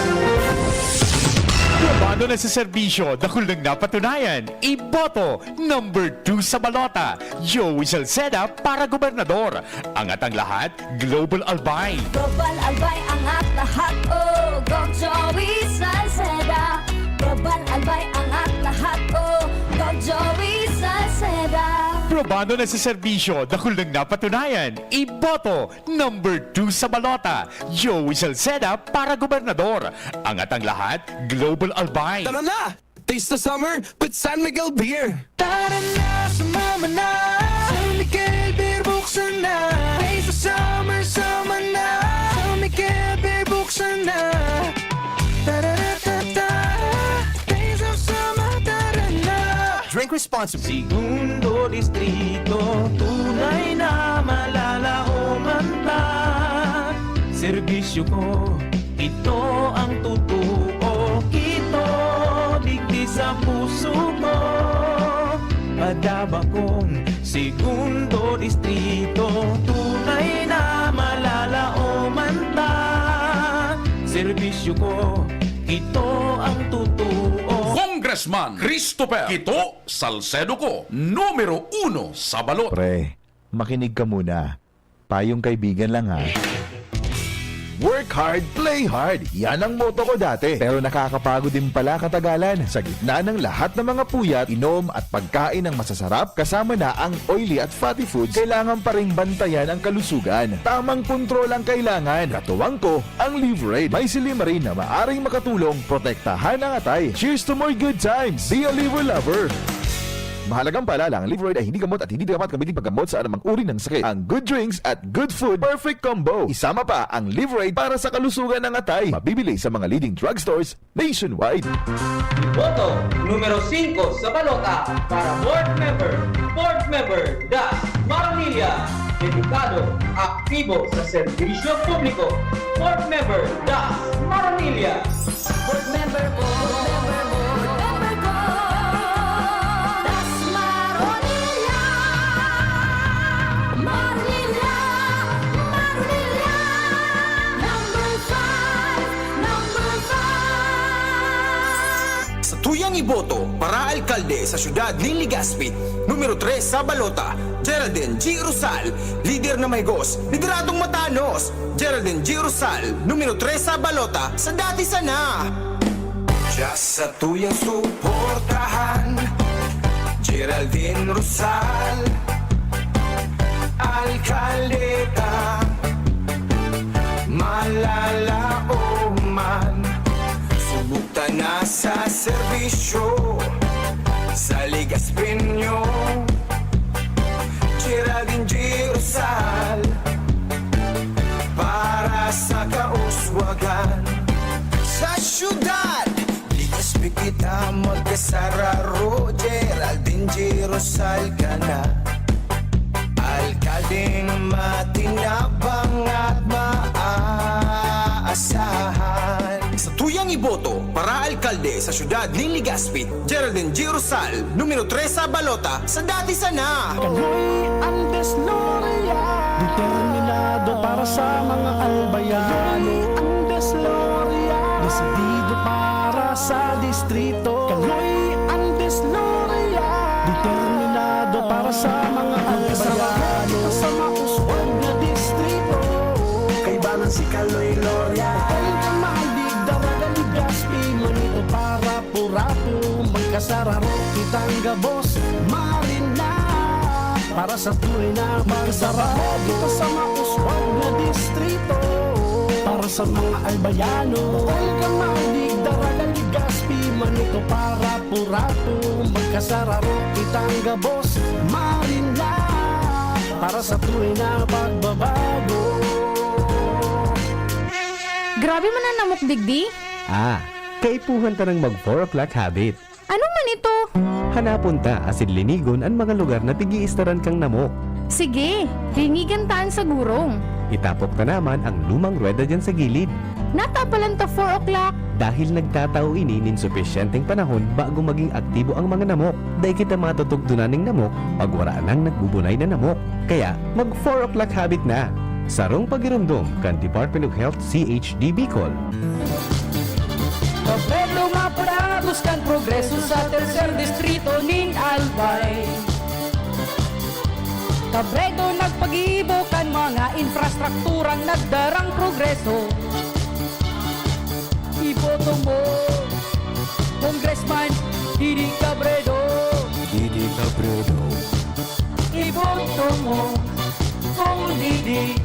Probado na sa serbisyo, dakul nang napatunayan. Iboto, number two sa balota, Joey Salceda para gobernador. Angat ang lahat, Global Albay. Global Albay, angat lahat, oh, Gov Joey Salceda. Global Albay, angat lahat, oh, Gov Joey Salceda. Probado na sa serbisyo, dakul nang napatunayan. Iboto, number two sa balota, Joey Salceda para gobernador. Angat ang lahat, Global Albay. Tara na! Taste the summer with San Miguel Beer! Tara na, sumama na! San Miguel Beer, buksan na! Taste the summer, sama na! San Miguel Beer, buksan na! Tararatata! Taste of summer, tara na! Drink responsibly. Segundo Distrito, tunay na malalaoman ta. Serbisyo ko, ito ang totoo. Ito, digdi sa puso ko. Padaba kong Segundo Distrito, tunay na malalaoman ta. Serbisyo ko, ito ang totoo. Congressman Christopher Kito Salcedo ko, numero uno sa balot. Pre, makinig ka muna. Payong kaibigan lang, ha. Work hard, play hard. Yan ang motto ko dati. Pero nakakapagod din pala katagalan. Sa gitna ng lahat ng mga puyat, inom at pagkain ng masasarap, kasama na ang oily at fatty foods, kailangan pa ring bantayan ang kalusugan. Tamang kontrol ang kailangan. Katuwang ko, ang Livraid. May silymarin na maaring makatulong protektahan ang atay. Cheers to more good times! Be a Liver Lover! Mahalagang paalala, ang Livraid ay hindi gamot at hindi dapat gamitin paggamot sa anumang uri ng sakit. Ang good drinks at good food, perfect combo. Isama pa ang Livraid para sa kalusugan ng atay. Mabibili sa mga leading drugstores nationwide. Boto numero singko sa balota para board member, board member Das Maronilla, dedikado, aktibo sa serbisyo publiko. Board member Das Maronilla. Board member ko, board member ko, board member ko, Das Maronilla. Maronilla, Maronilla, number five, number five. Sa tuyang iboto para alkalde sa siyudad nin Legazpi, numero tres sa balota, Geraldine G. Rosal, lider na mahigos, lideradong matanos. Geraldine G. Rosal, numero tres sa balota, sa dati sana. Diya sa tuyang suportahan, Geraldine Rosal, alkaldeta, malalaoman, subok ta na sa serbisyo, sa Legazpeño, Geraldine G. Rosal, para sa kauswagan. Sa syudad, Legazpi kita magkasararo, Geraldine G. Rosal ka na. Alkaldeng matinabang at maaasahan. Sa tuyang iboto para alkalde sa syudad nin Legazpi, Geraldine G. Rosal, numero tres sa balota, sa dati sana. Kaloy Andes Loria, determinado para sa mga albayano. Kaloy Andes Loria, desidido para sa distrito. Kaloy Andes Loria, determinado para sa mga albayano. Sa mauswag na distrito, kaibanan si Kaloy Loria. Kaloy Andes Loria, Daraga, Legazpi, Manito, para Purato, magkasararo kitang gabos, Marina. Para sa tunay na magkasararo kita sa mauswag na distrito. Para sa mga albayano, Olga, Malig, Daraga, Legazpi, Manito para purato, magkasararo kitang gabos, Marina, para sa tunay na pagbabago. Grabe man an namok digdi. Ah, kaipuhan ta nang mag four o'clock habit. Ano man ito? Hanapon ta asin linigon an mga lugar na pig-iistaran kang namok. Sige, linigan ta an sagurong. Itapok ta naman ang lumang ruweda diyan sa gilid. Natapalan ta four o'clock. Dahil nagtatao ini nin supisyenteng panahon bago magin aktibo ang mga namok. Dai kita matutugdonan nin namok pag wara nang nagbubunay na namok. Kaya, mag four o'clock habit na! Sarong pagiromdom kan Department of Health C H D Bicol. Gobyerno mapadagos kan progreso sa tercer distrito nin Albay. Cabredo nagpagibo kan mga infrastrukturang nagdarang progreso. Iboto mo, Congressman Didi Cabredo. Didi Cabredo. Iboto mo, Cong Didi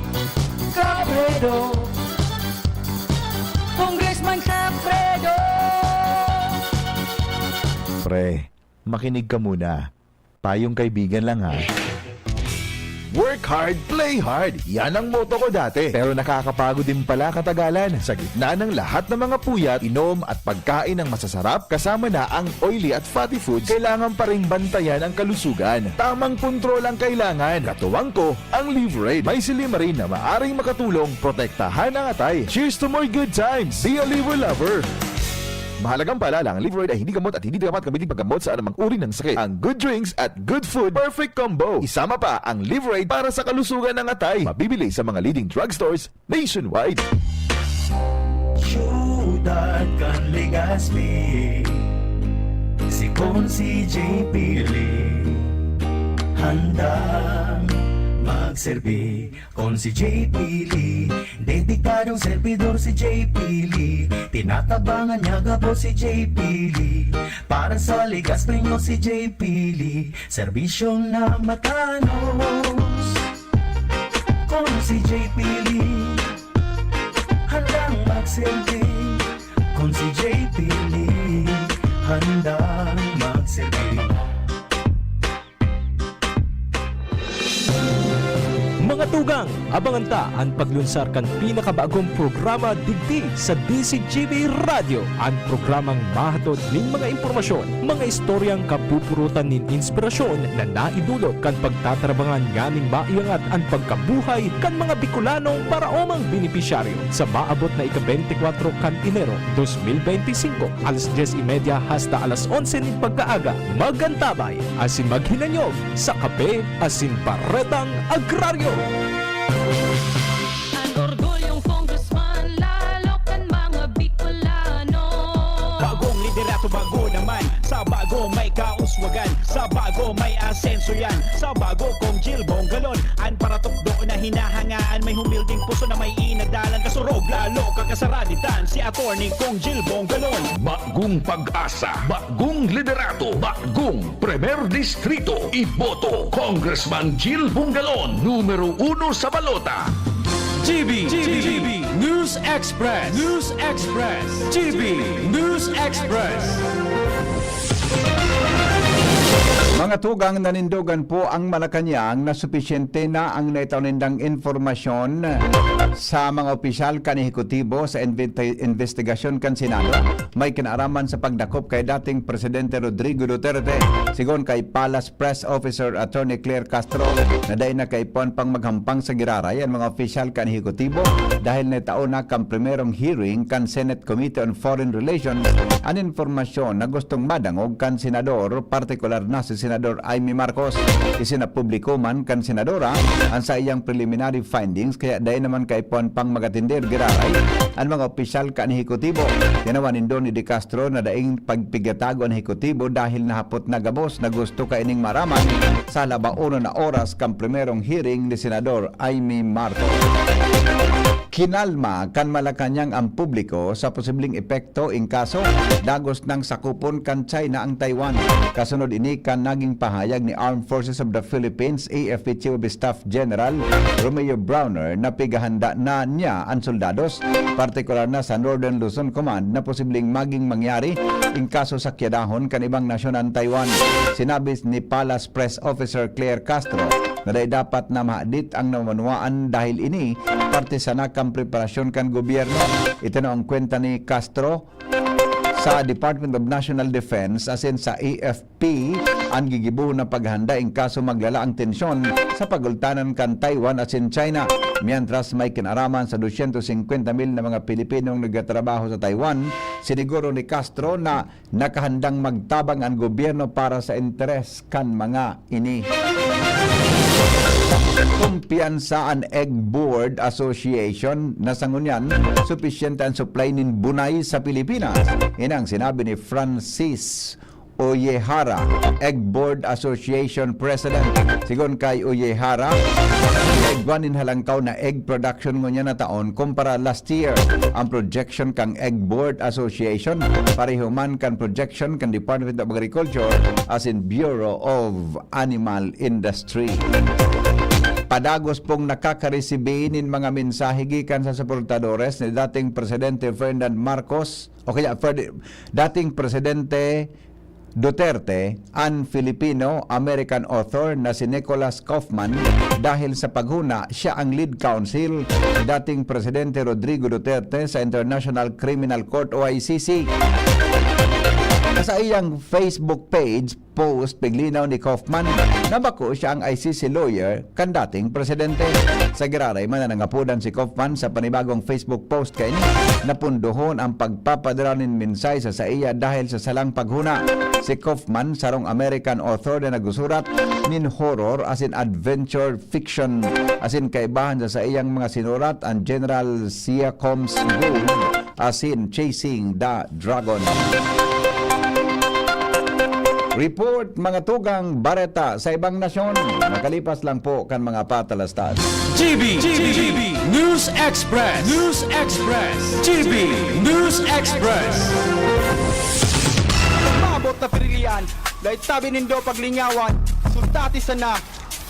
Cabredo. Congressman Cabredo. Pre, makinig ka muna. Payong kaibigan lang ha. Work hard, play hard. Yan ang motto ko dati. Pero nakakapagod din pala katagalan. Sa gitna ng lahat ng mga puyat, inom at pagkain ng masasarap, kasama na ang oily at fatty foods, kailangan pa ring bantayan ang kalusugan. Tamang kontrol ang kailangan. Katuwang ko, ang Liverade. May silimarin na maaring makatulong protektahan ang atay. Cheers to more good times! Be a Liver Lover! Mahalagang paalala, ang Liverade ay hindi gamot at hindi dapat gamitin paggamot sa anumang uri ng sakit. Ang good drinks at good food, perfect combo. Isama pa ang Liverade para sa kalusugan ng atay. Mabibili sa mga leading drugstores nationwide. Siyudad kan Legazpi, si Consi J P Lee, handang magserbi. Consi J P Lee, dedikadong servidor si J P Lee. Tinatabangan niya gabos si J P Lee. Para sa Legazpi nyo si J P Lee, serbisyong na matanos. Consi J P Lee, handang magserbi. Consi J P Lee, handang magserbi. Mga tugang, abangan ta an paglunsar kan pinakabagong programa digdi sa D Z G B Radyo, an programang mahatod nin mga impormasyon, mga istoryang kapupurutan nin inspirasyon na naidulot kan pagtatarabangan nganing maiangat an pagkabuhay kan mga Bicolanong paraomang benepisyaryo. Sa maabot na ika-bente kwatro kan Enero dos mil bente singko, alas dyes y media hasta alas onse nin pagkaaga, mag-antabay asin maghinanyog sa Kape asin Baretang Agraryo. An orgulyong Congressman, lalo kan mga Bicolano. Bagong liderato, bago naman. Sa bago may kauswagan, sa bago may asenso yan. Sa bago, Cong Jil Bongalon, an paratukdo na hinahangaan. May humilding puso na may inadalan. Kasurog, lalo kakasaraditan, si Attorney Cong Jil Bongalon. Bagong pag-asa, bagong liderato, bagong Primer Distrito, iboto, Congressman Jil Bongalon, numero uno sa balota. G B, G B, News Express, News Express, G B, News Express. Mga tugang, nanindogan po ang Malacañang na supisyente na ang naitao nindang impormasyon sa mga opisyal kan Ehekutibo sa investi- investigasyon kan Senado may kinaaraman sa pagdakop kay dating Presidente Rodrigo Duterte. Sigon kay Palace Press Officer Attorney Claire Castro na dai na kaipuhan pang maghampang sa giraray an mga opisyal kan Ehekutibo dahil naitao na kan primerong hearing kan Senate Committee on Foreign Relations an impormasyon na gustong madangog kan senador, partikular na si Senador Imee Marcos. Isinapubliko man kan senadora an saiyang preliminary findings kaya dai naman kaipuhan pang mag-atender giraray an mga opisyal kan Ehekutibo. Tinawan nindo ni De Castro na daing pagpigyatago an Ehekutibo dahil nahapot na gabos na gusto kaining maaraman sa labaonon na oras kan primerong hearing ni Senador Imee Marcos. Kinalma kan Malacañang ang publiko sa posibleng epekto in kaso dagos nang sakupon kan China ang Taiwan. Kasunod ini kan pahayag ni Armed Forces of the Philippines, A F P, Chief of Staff General Romeo Brawner na pighahanda na niya an soldados, partikular na sa Northern Luzon Command, na posibleng maging mangyari in kaso sakyadahon kan ibang nasyon an Taiwan. Sinabi ni Palace Press Officer Claire Castro na dai dapat na mahadit ang namanwaan dahil ini parte sana kan preparasyon kan gobyerno. Itinao ang kwenta ni Castro sa Department of National Defense asin sa A F P an gigibohon na paghahanda in kaso maglala ang tensyon sa pagultanan kan Taiwan asin China. Mientras may kinaraman sa dosyentos singkwenta mil na mga Pilipinong nagtatrabaho sa Taiwan, siniguro ni Castro na nakahandang magtabang an gobyerno para sa interes kan mga ini. Kumpiyansa an Egg Board Association na sa ngunyan, supisyente an supply nin bunay sa Pilipinas. Ini ang sinabi ni Francis Oyehara, Egg Board Association President. Sigon kay Oyehara, igwa nin halangkaw na egg production ngunyan na taon kumpara last year. Ang projection kan Egg Board Association pareho man kan projection kan Department of Agriculture asin Bureau of Animal Industry. Padagos pong nakakaresibi nin mga mensahe gikan sa suportadores ni dating Presidente Ferdinand Marcos o kaya Ferd-, dating Presidente Duterte, an Filipino-American author na si Nicholas Kaufman, dahil sa paghuna siya ang lead counsel ni dating Presidente Rodrigo Duterte sa International Criminal Court o I C C. Sa iyang Facebook page post, piglinaw ni Kaufman na bako siya ang I C C lawyer kan dating presidente. Sa giraray man na nangapodan si Kaufman sa panibagong Facebook post kaini, napundohon ang pagpapadara nin mensahe sa saiya dahil sa salang paghuna. Si Kaufman, sarong American author na nagsusurat nin horror asin adventure fiction, asin kaibahan sa saiyang mga sinurat, an General Siacomb's Gold asin Chasing the Dragon. Report, mga tugang bareta sa ibang nasyon. Makalipas lang po kan mga patalastas. G B, G B, News Express, News Express, G B News Express. Maabot na pirilian, dai tabi nindo paglingawan, sultati sana,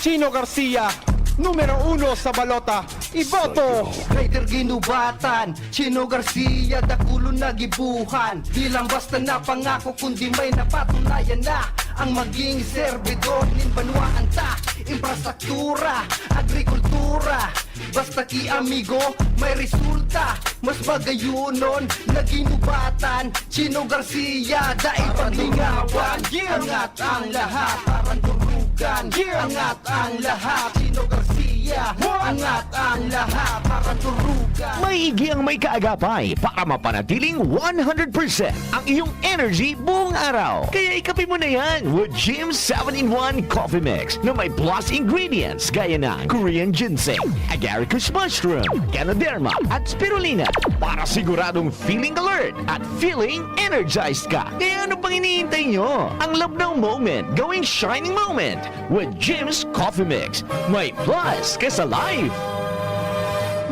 Chino Garcia, numero uno sa balota, iboto! Rider ginubatan, Chino Garcia, dakulon na gibuhan. Di lang basta na pangako, kundi may napatunayan na. Ang maging serbidor nin banwaan ta, infrastruktura, agrikultura. Basta ki amigo, may resulta. Mas magayonon na ginubatan. Chino Garcia, dai paglingawan. Angat ang lahat, parang durugan. Angat ang lahat, Chino Garcia. Angat ang lahat, parang durugan. Maigi ang may kaagapay para mapanatiling one hundred percent ang iyong energy buong araw. Kaya ikape mo na yan with Jim seven-in-one Coffee Mix na may plus ingredients gaya ng Korean ginseng, agaricus mushroom, ganoderma, at spirulina para siguradong feeling alert at feeling energized ka. Kaya ano pang hinihintay nyo? Ang love now moment, gawing shining moment with Jim's Coffee Mix. May plus ka sa life!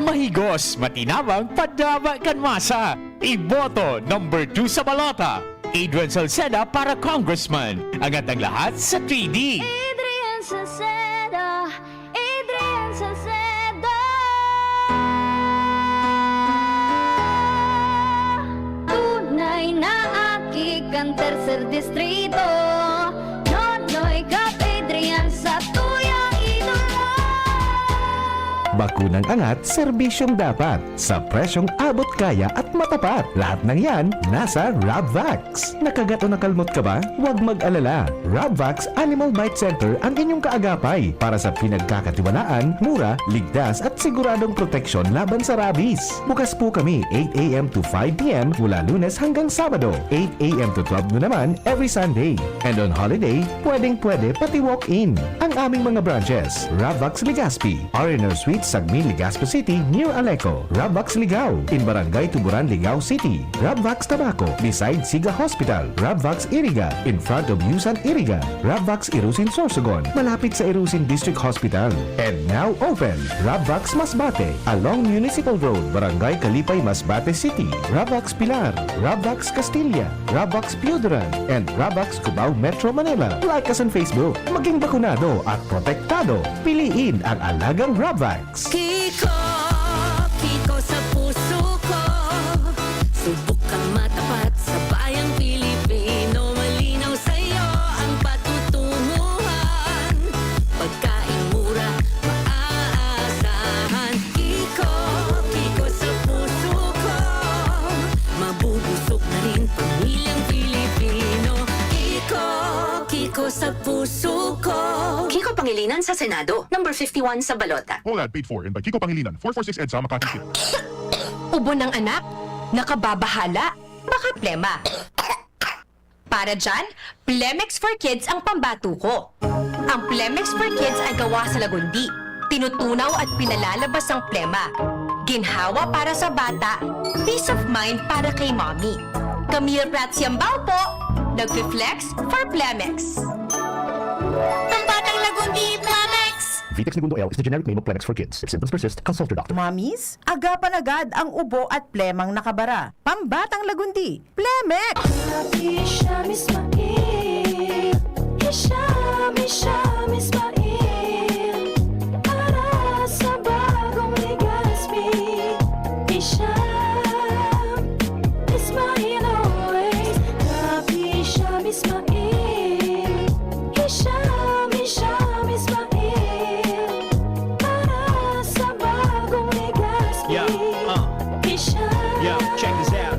Mahigos, matinabang, padaba kan masa. Iboto number two sa balota, Adrian Salceda para congressman. Angat ang lahat sa three D. Adrian Salceda, Adrian Salceda. Tunay na aki kan Tercer Distrito. Nonoy Kap Adrian, satuyang idolo. Bakunang angat, serbisyong dapat, sa presyong abot kaya at matapat. Lahat ng yan, nasa Rabvax. Nakagat o nakalmot ka ba? Huwag mag-alala. Rabvax Animal Bite Center ang inyong kaagapay para sa pinagkakatiwalaan, mura, ligtas at siguradong proteksyon laban sa rabies. Bukas po kami eight a m to five p m mula Lunes hanggang Sabado, eight a m to twelve noon naman every Sunday. And on holiday, pwedeng-pwede pati walk-in. Ang aming mga branches, Rabvax Legazpi, R and R Suites, Sagmin, Legazpi City, near Aleco. Rabvax Ligao, in Barangay Tuburan, Ligao City. Rabvax Tabaco, beside Siga Hospital. Rabvax Iriga, in front of Yusan Iriga. Rabvax Irusin, Sorsogon, malapit sa Irusin District Hospital. And now open, Rabvax Masbate, along Municipal Road, Barangay Kalipay, Masbate City. Rabvax Pilar, Rabvax Castilla, Rabvax Pioduran, and Rabvax Cubao, Metro Manila. Like us on Facebook. Maging bakunado at protektado. Piliin ang alagang Rabvax. Kiko, Kiko sa puso ko. Subok kang matapat sa bayang Pilipino. Malinaw sa'yo ang patutunguhan. Pagkain mura, maaasahan. Kiko, Kiko sa puso ko. Mabubusog na rin pamilyang Pilipino. Kiko, Kiko sa puso ko. Kiko Pangilinan sa Senado, number fifty-one sa balota. All ad paid for and by Kiko Pangilinan, four four six EDSA, Makati City. Ubo ng anak, nakababahala, baka plema. Para dyan, Plemex for Kids ang pambatuko. Ang Plemex for Kids ay gawa sa lagundi, tinutunaw at pinalalabas ang plema. Ginhawa para sa bata, peace of mind para kay mommy. Camille Prats Yambao po, nagfi-flex for Plemex. Pambatang lagundi, Plemex! Vitex Negundo L is the generic name of Plemex for Kids. If symptoms persist, consult your doctor. Mommies, agapan agad ang ubo at plemang nakabara. Pambatang lagundi, Plemex! Grabe siya, Miss Mail. Hisham, Hisham, Ismail. Para sa bagong Legazpi, Hisham, Ismail always. Grabe siya, Miss Mail. Hisham, Hisham, Ismail. Para sa bagong Legazpi. Yeah, uh. Hisham. Yeah, check this out.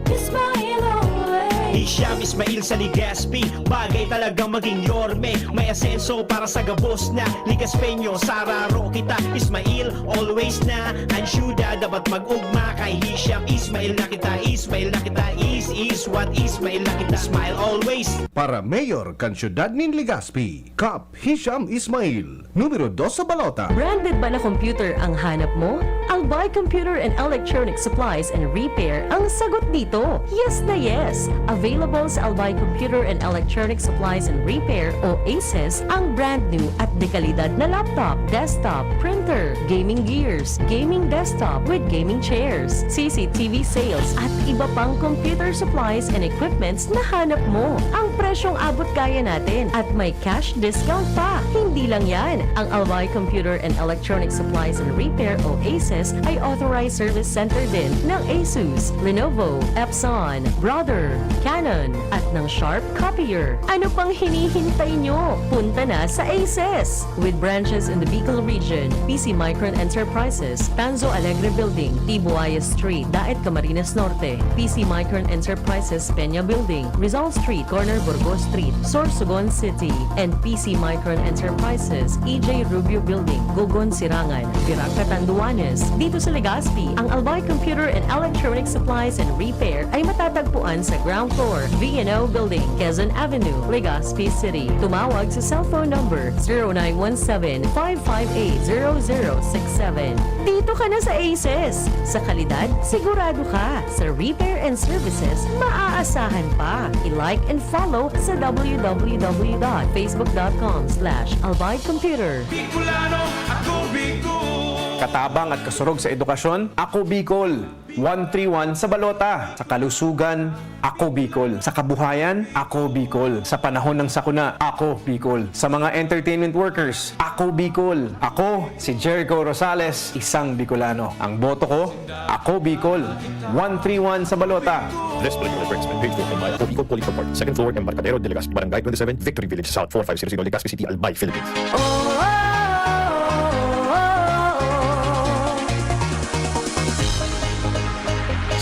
Ismail always. Hisham Ismail sa Legazpi. Bagay talagang maging yorme. May asenso para sa gabos na Legazpeño. Sararo kita, Ismail always na. Ang syudad dapat mag-ugma. Kay Hisham, Ismail na kita, Ismail na kita. Is, is what, Ismail na kita. Smile always. Para mayor kan syudad nin Legazpi, Kap Hisham Ismail, numero dos sa balota. Branded ba na computer ang hanap mo? Albay Computer and Electronic Supplies and Repair ang sagot dito. Yes na yes! Available sa Albay Computer and Electronic Supplies and Repair o ACES ang brand new at dekalidad na laptop, desktop, printer, gaming gears, gaming desktop with gaming chairs, C C T V sales at iba pang computer supplies and equipments na hanap mo. Ang presyong abot kaya natin at may cash discount pa. Hindi lang yan, ang Albay Computer and Electronic Supplies and Repair o ACES ay authorized service center din ng Asus, Lenovo, Epson, Brother, Canon, at ng Sharp Copier. Ano pang hinihintay nyo? Punta na sa ACES! With branches in the Bicol region, P C Micron Enterprises, Tanzo Alegre Building, Tibuaya Street, Daet, Camarines Norte, P C Micron Enterprises, Peña Building, Rizal Street, corner Burgos Street, Sorsogon City, and P C Micron Enterprises, E J Rubio Building, Gogon, Sirangan, Virac, Catanduanes. Dito sa Legazpi, ang Albay Computer and Electronic Supplies and Repair ay matatagpuan sa ground floor, V and O Building, Quezon Avenue, Legazpi City. Tumawag sa cellphone number zero nine one seven, five five eight, zero zero six seven. Dito ka na sa ACES! Sa kalidad, sigurado ka! Sa repair and services, maaasahan pa! I-like and follow sa w w w dot facebook dot com slash albay computer. Bicolano, ako Bicol. Katabang at kasurog sa edukasyon, ako Bicol. One three one sa balota. Sa kalusugan, ako Bicol. Sa kabuhayan, ako Bicol. Sa panahon ng sakuna, ako Bicol. Sa mga entertainment workers, ako Bicol. Ako si Jericho Rosales, isang Bicolano. Ang boto ko, ako Bicol. One three one sa balota. This political advertisement paid for by Bicol Polling Report, second floor, Embarcadero de Legazpi, Barangay twenty-seven, Victory Village South, four five zero zero, Legazpi City, Albay, Philippines. Oh, oh, oh, oh, oh, oh.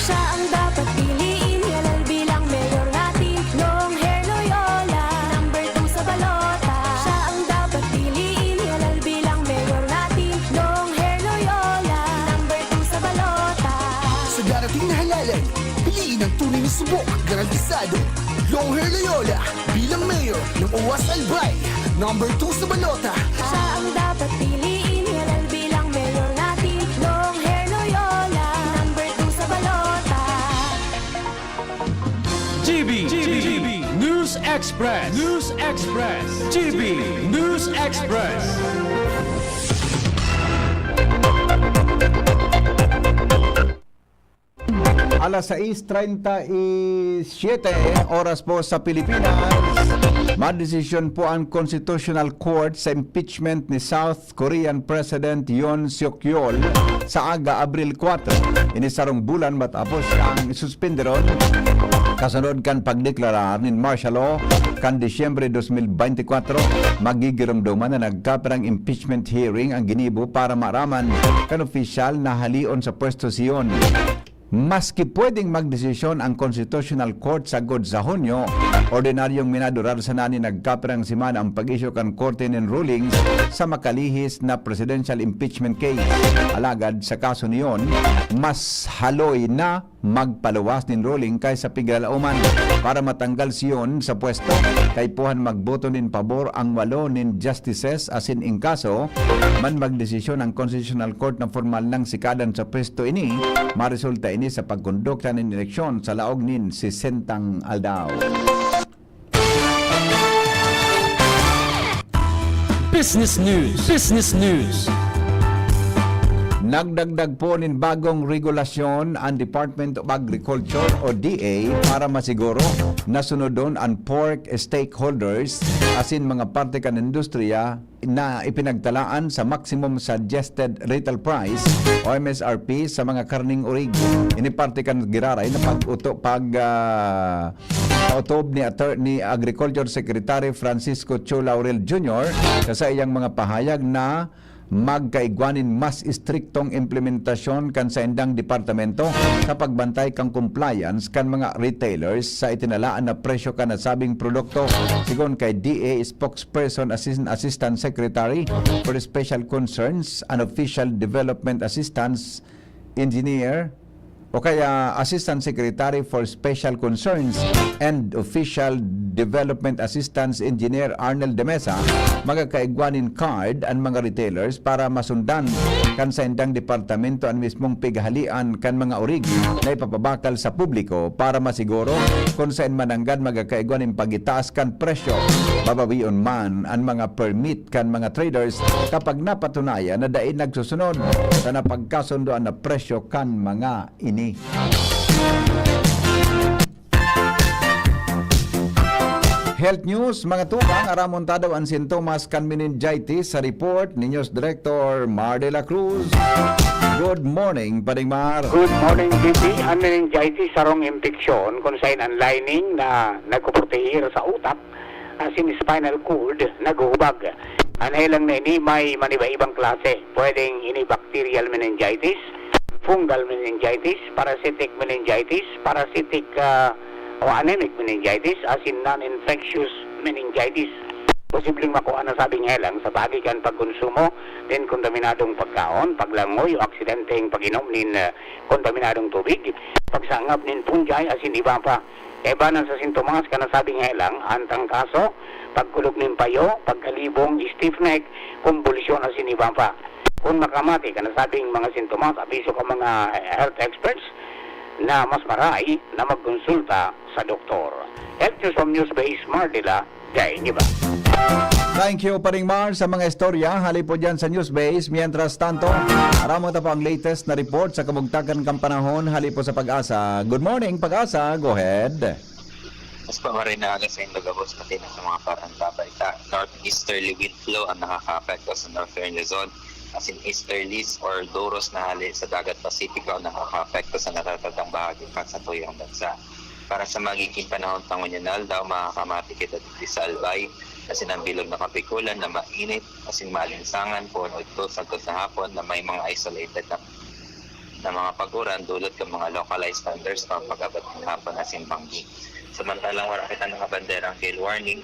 Siya ang dapat piliin, halal bilang mayor natin, long hair Loyola, number two sa balota. Siya ang dapat piliin, halal bilang mayor natin, long hair Loyola, number two sa balota. Sa darating na halalan, piliin ang tunay na subok, garantisado. Long hair Loyola bilang mayor ng Oas Albay, number two sa balota. Siya ang dapat piliin, halal bilang mayor Express. News Express. T V News Express. Alas sais treinta y siete oras po sa Pilipinas, madesisyon po ang Constitutional Court sa impeachment ni South Korean President Yoon Suk Yeol sa aga, Abril kuwatro. Ini sarong bulan matapos siyang isuspenderon kasunod kan pagdeklarar nin martial law kan Disyembre dos mil beintikwatro. Magigiromdoman na nagkapirang impeachment hearing ang ginibo para maaraman kan opisyal na halion sa pwesto si Yoon. Maski pwedeng magdesisyon ang Constitutional Court sagkod sa Hunyo, ordinaryong minadurar sana nin nagkapirang semana ang pag-issue kan korte nin rulings sa makalihis na presidential impeachment case. Alagad sa kaso ni Yoon, mas haloy na magpaluwas nin ruling kaysa piglalauman para matanggal si Yoon sa pwesto. Kaipuhan magboto nin pabor ang walo nin justices asin in kaso man magdesisyon ang Constitutional Court na formal nang sikadan sa pwesto ini, maresulta ini sa pagkondukta nin eleksyon sa laog nin sesentang aldaw. Business News. Business News. Nagdagdag po nin bagong regulasyon ang Department of Agriculture o D A para masiguro na sunodon an pork stakeholders asin mga parte kan industriya na ipinagtalaan sa maximum suggested retail price o M S R P sa mga karneng orig. Ini parte kan giraray na pag-uto-, pag, ah, pautob ni Ator-, ni Agriculture Secretary Francisco Cho Laurel Junior sa saiyang mga pahayag na magkaigwa nin mas istriktong implementasyon kan saindang departamento sa pagbantay kan compliance kan mga retailers sa itinalaan na presyo kan nasabing produkto, sigon kay D A Spokesperson Assistant, Assistant Secretary for Special Concerns and Official Development Assistance Engineer o kaya Assistant Secretary for Special Concerns and Official Development Assistance Engineer Arnel de Mesa. Magkakaigwa nin card an mga retailers para masundan kan saindang departamento an mismong pighalian kan mga orig na ipapabakal sa publiko para masiguro kun saen mananggad magkakaigwa nin pagitaas kan presyo. Babawion man an mga permit kan mga traders kapag napatunayan na dai nagsusunod sa napagkasundoan na presyo kan mga ini. Health News, mga tugang, aramon ta daw an sintomas kan meningitis sa report ni News Director Mar de la Cruz. Good morning, Pading Mar. Good morning, G P. An meningitis, sarong impeksyon kun saen an lining na nagpuproteher sa utak asin spinal cord naghuhubag. An helang na ini may maniba-ibang klase. Pwedeng ini bacterial meningitis, fungal meningitis, parasitic meningitis, parasitic, ah, o anemic meningitis, asin non-infectious meningitis. Posibleng makua an nasabing helang sa paagi kan pagkonsumo nin kontaminadong pagkaon, paglangoy o aksidenteng pag-inom nin, ah, kontaminadong tubig, pagsangab nin fungi asin iba pa. Kaiba na sa sintomas kan nasabing helang, an trangkaso, pagkulog nin payo, pagkalibong, stiff neck, kumbulsyon asin iba pa. Kun makamati kan nasabing mga sintomas, abiso kan mga health experts na mas maray na magkonsulta sa doktor. Health News from Newsbase, Mar de la Dai niba. Thank you, Paring Mar, sa mga istorya hali po dyan sa Newsbase. Mientras tanto, aramon ta po ang latest na report sa kabugtakan kan panahon hali po sa Pag-asa. Good morning, Pag-asa. Go ahead. Mas pamarinala sa indo gabos pati na sa mga parang babaita. Northeasterly wind flow ang nakakaapekto sa Northern Luzon, as in easterlies or duros na hali sa Dagat Pasipiko ang nakakaapekto sa natatandang bahagi kan satuyang bansa. Para sa magiging panahon tangon yan aldaw, makakamati kita digdi sa Albay, asin ang bilog na Kapikulan na mainit, asin maalinsangan, poon udto sagkod sa hapon na may mga isolated na, na mga paguran, dulot kan mga localized thunderstorm pag-abot kan hapon asin banggi. Samantalang wala kita nakabanderang gale warning,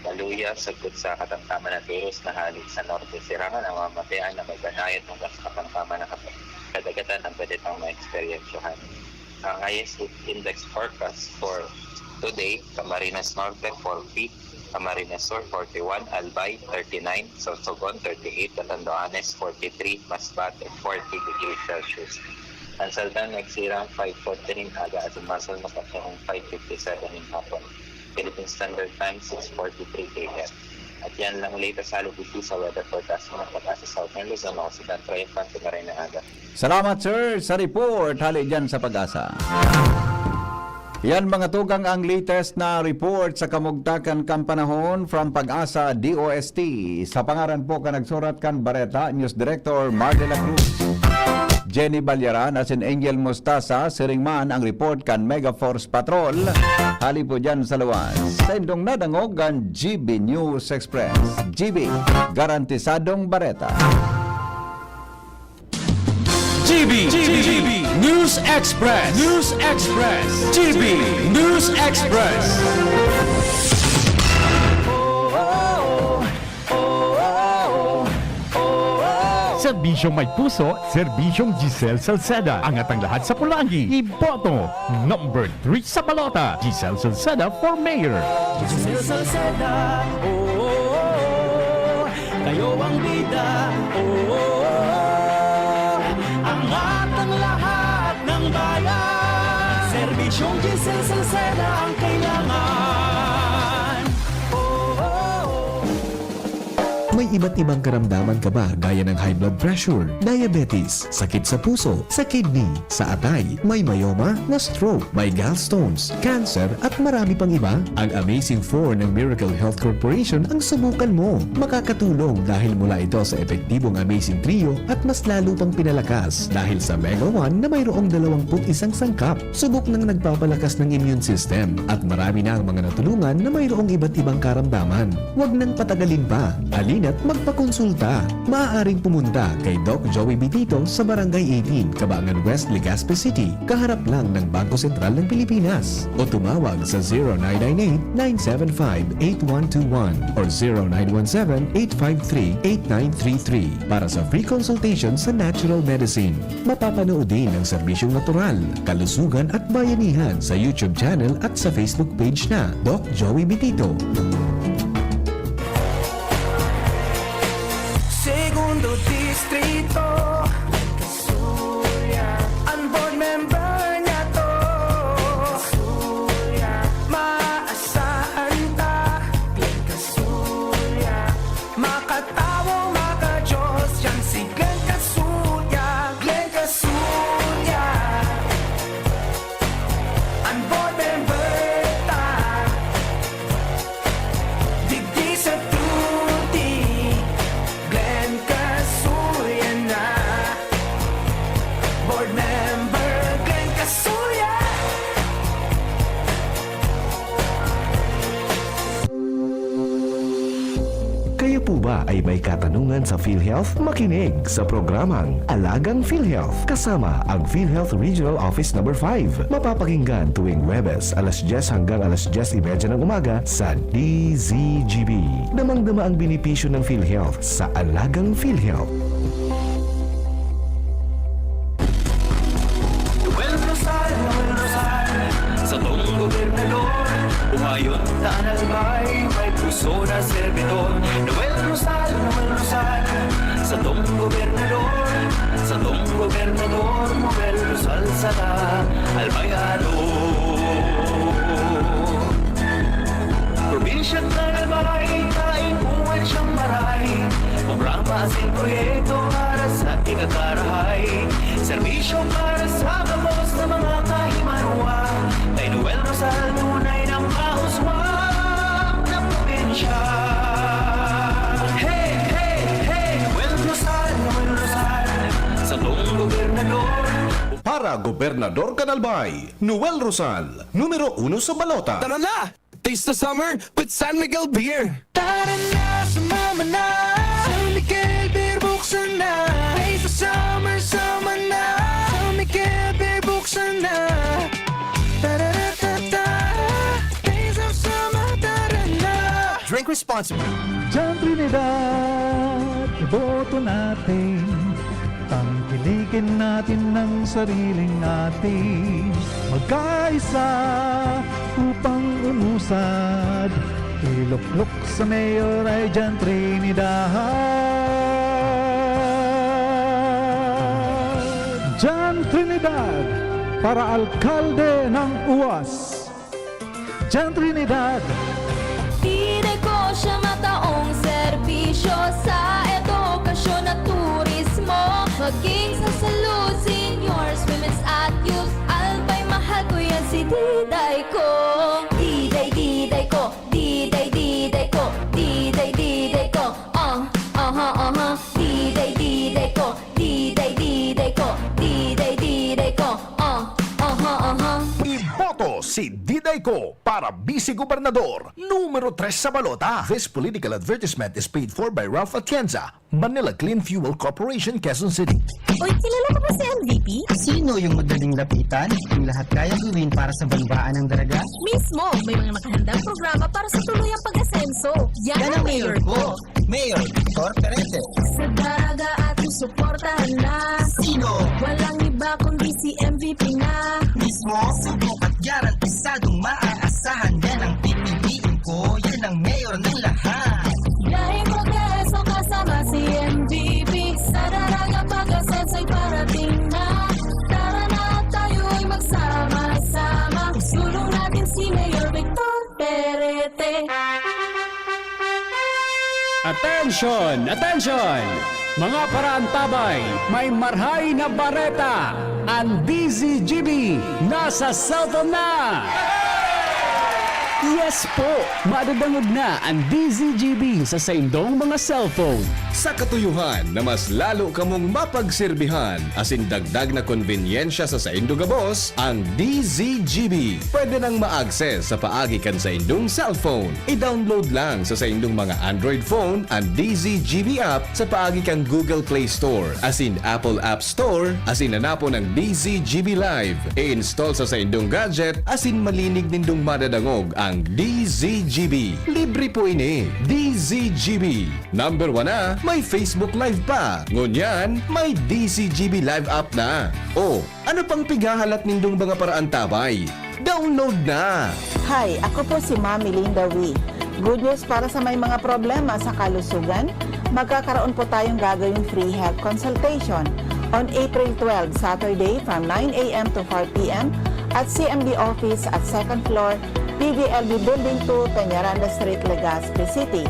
maluya sagkod sa katamtaman na duros na hali sa norte. Sirangan ang mga matian na magbanayad hanggang sa katamtaman na kap-, kadagatan ang pwede tang maeksperiensyahan. Ang highest heat index forecast for today, Camarines Norte, forty, Camarines Sur, forty-one, Albay, thirty-nine, Sorsogon, thirty-eight, Catanduanes, forty-three, Masbate, forty degrees Celsius. Ang Saldan nagsirang five forty nin aga asin Masalmak ang five fifty-seven nin hapon. Philippine Standard Time, six forty-three A M. At yan lang latest haloy digdi sa weather forecast ng Pag-asa Southern Luzon. Ako si Dan Triunfante, maray na aga. Salamat, sir, sa report hali dyan sa Pag-asa. Yan, mga tugang, ang latest na report sa kamugtakan kan panahon from Pag-asa D O S T. Sa pangaran po kan nagsurat kan bareta, News Director Mar de la Cruz, Jenny Balyaran, asin Angel Mostasa, siring man ang report kan Mega Force Patrol. Hali po dyan sa luwas. Sa indong nadangog ang G B News Express. G B, garantisadong bareta. G B, G B News Express, News Express, G B News Express. Serbisyong may puso, serbisyong Giselle Salceda. Angat ang lahat sa Pulangi. Iboto, number three sa balota, Giselle Salceda for mayor. Giselle Salceda, oo, kayo ang bida, oo, angat ang lahat ng bayan. Serbisyong Giselle Salceda ang kailangan. Oo. May iba't ibang karamdaman ka ba, gaya ng high blood pressure, diabetes, sakit sa puso, sa kidney, sa atay, may myoma, na stroke, may gallstones, cancer, at marami pang iba? Ang Amazing four ng Miracle Health Corporation ang subukan mo. Makakatulong dahil mula ito sa epektibong Amazing Trio at mas lalo pang pinalakas dahil sa Mega one na mayroong dalawang put isang sangkap. Subok nang nagpapalakas ng immune system at marami na ang mga natulungan na mayroong iba't ibang karamdaman. Huwag nang patagalin pa. Halina't magpakonsulta. Maaaring pumunta kay Doc Joey Bitito sa Barangay eighteen, Cabangan West, Legazpi City, kaharap lang ng Bangko Sentral ng Pilipinas. O tumawag sa zero nine nine eight, nine seven five, eight one two one or zero nine one seven, eight five three, eight nine three three para sa free consultation sa natural medicine. Mapapanood din ang serbisyong natural, kalusugan at bayanihan sa YouTube channel at sa Facebook page na Doc Joey Bitito. Segundo Distrito, Kasuya. Ang board member niya to, Kasuya. Maasahan ta, Glenn Kasuya. Makatawo, makajos, yan si Glenn Kasuya, Glenn Kasuya. An board member ta, digdi sa Tuti, Glenn Kasuya na. Board member, Glenn Kasuya. Kayo po ba ay may katanungan sa PhilHealth? Makinig sa programang Alagang PhilHealth kasama ang PhilHealth Regional Office Number five. Mapapakinggan tuwing Huwebes, alas dyes hanggang alas dyes y media ng umaga sa D Z G B. Damang-dama ang benepisyo ng PhilHealth sa Alagang PhilHealth. Noel Rosal, Noel Rosal, satong gobernador. Umayon ta an Albay, may puso na serbidor. Noel Rosal, Noel Rosal, satong gobernador. Satong gobernador, Noel Rosal, saka Albayano. Probinsya kan Albay, kain buhay siyang maray. Programa asin proyekto para sa ikakarahay. Serbisyo para sa gabos na mga kahimanwa. Kay Noel Rosal, tunay na mauswang na probinsya. Hey, hey, hey, Noel Rosal, Noel Rosal, satong gobernador. Para gobernador kan Albay, Noel Rosal, numero uno sa balota. Tara na! Taste the summer with San Miguel Beer! Tara na, sumama na! San Miguel Beer, buksan na! Taste the summer, sama na! San Miguel Beer, buksan na! Tararatata! Taste of summer, tara na! Drink responsibly. Diyan Trinidad, iboto natin. Tangkilikin natin ang sariling atin. Magkaisa upang umusad. Iluklok sa mayor ay Diyan Trinidad. Diyan Trinidad para alkalde ng U A S. Jan Trinidad. Diday ko siya mataong serbisyo sa edukasyon at turismo. Maging sa salud, seniors, women's at youth. Albay mahal ko yan si Diday ko. Diday, Diday ko. Diday, Diday ko. Diday, Diday ko. Uh, aha, aha. Diday, Diday ko. Diday, Diday ko. Diday, Diday ko. Uh, aha, aha. Iboto si Diday Ko para Vice Gobernador, numero tres sa balota. This political advertisement is paid for by Ralph Atienza, Manila Clean Fuel Corporation, Quezon City. Uy, kilala ko ba si M V P? Sino yung madaling lapitan? Yung lahat kaya gawin para sa banwaan ng Daraga? Mismo, may mga nakahandang programa para sa tuluyang pag-asenso. Yan, Yan ang ang mayor mayor ko. ko. Mayor Victor Perete. Sa Daraga at susuportahan na. Sino? Walang iba kundi si M V P na. Mismo? Subok at garantisadong maaasahan. Yan ang pipiliin ko. Yan ang mayor ng lahat. Dahil progreso kasama si M V P. Sa Daraga pag-asenso'y parating na. Tara na at tayo'y magsama-sama. Sulong natin si Mayor Victor Perete. Attention! Attention! Mga paraantabay, may marhay na bareta! Ang D Z G B nasa cellphone na! Yes po! Madadangog na ang D Z G B sa saindong mga cellphone. Sa katuyuhan na mas lalo kamong mapagserbihan, asin dagdag na konbenyensya sa saindo gabos, ang D Z G B pwede nang ma-access sa paagi kan saindong cellphone. I-download lang sa saindong mga Android phone ang D Z G B app sa paagi kan Google Play Store asin Apple App Store, asin hanapon ang D Z G B Live. I-install sa saindong gadget asin malinig nindong madadangog ang D Z G B. Libre po ini. D Z G B. Number one na, may Facebook Live pa. Ngunyan, may D Z G B Live app na. O, ano pang pighahalat nindong mga paraantabay? Download na! Hi, ako po si Ma'am Melinda Wee. Good news para sa may mga problema sa kalusugan, magkakaroon po tayong gagawing free health consultation on April twelve, Saturday, from nine a m to four p m at C M D office at second floor, P V L B Building two, Peñaranda Street, Legazpi City.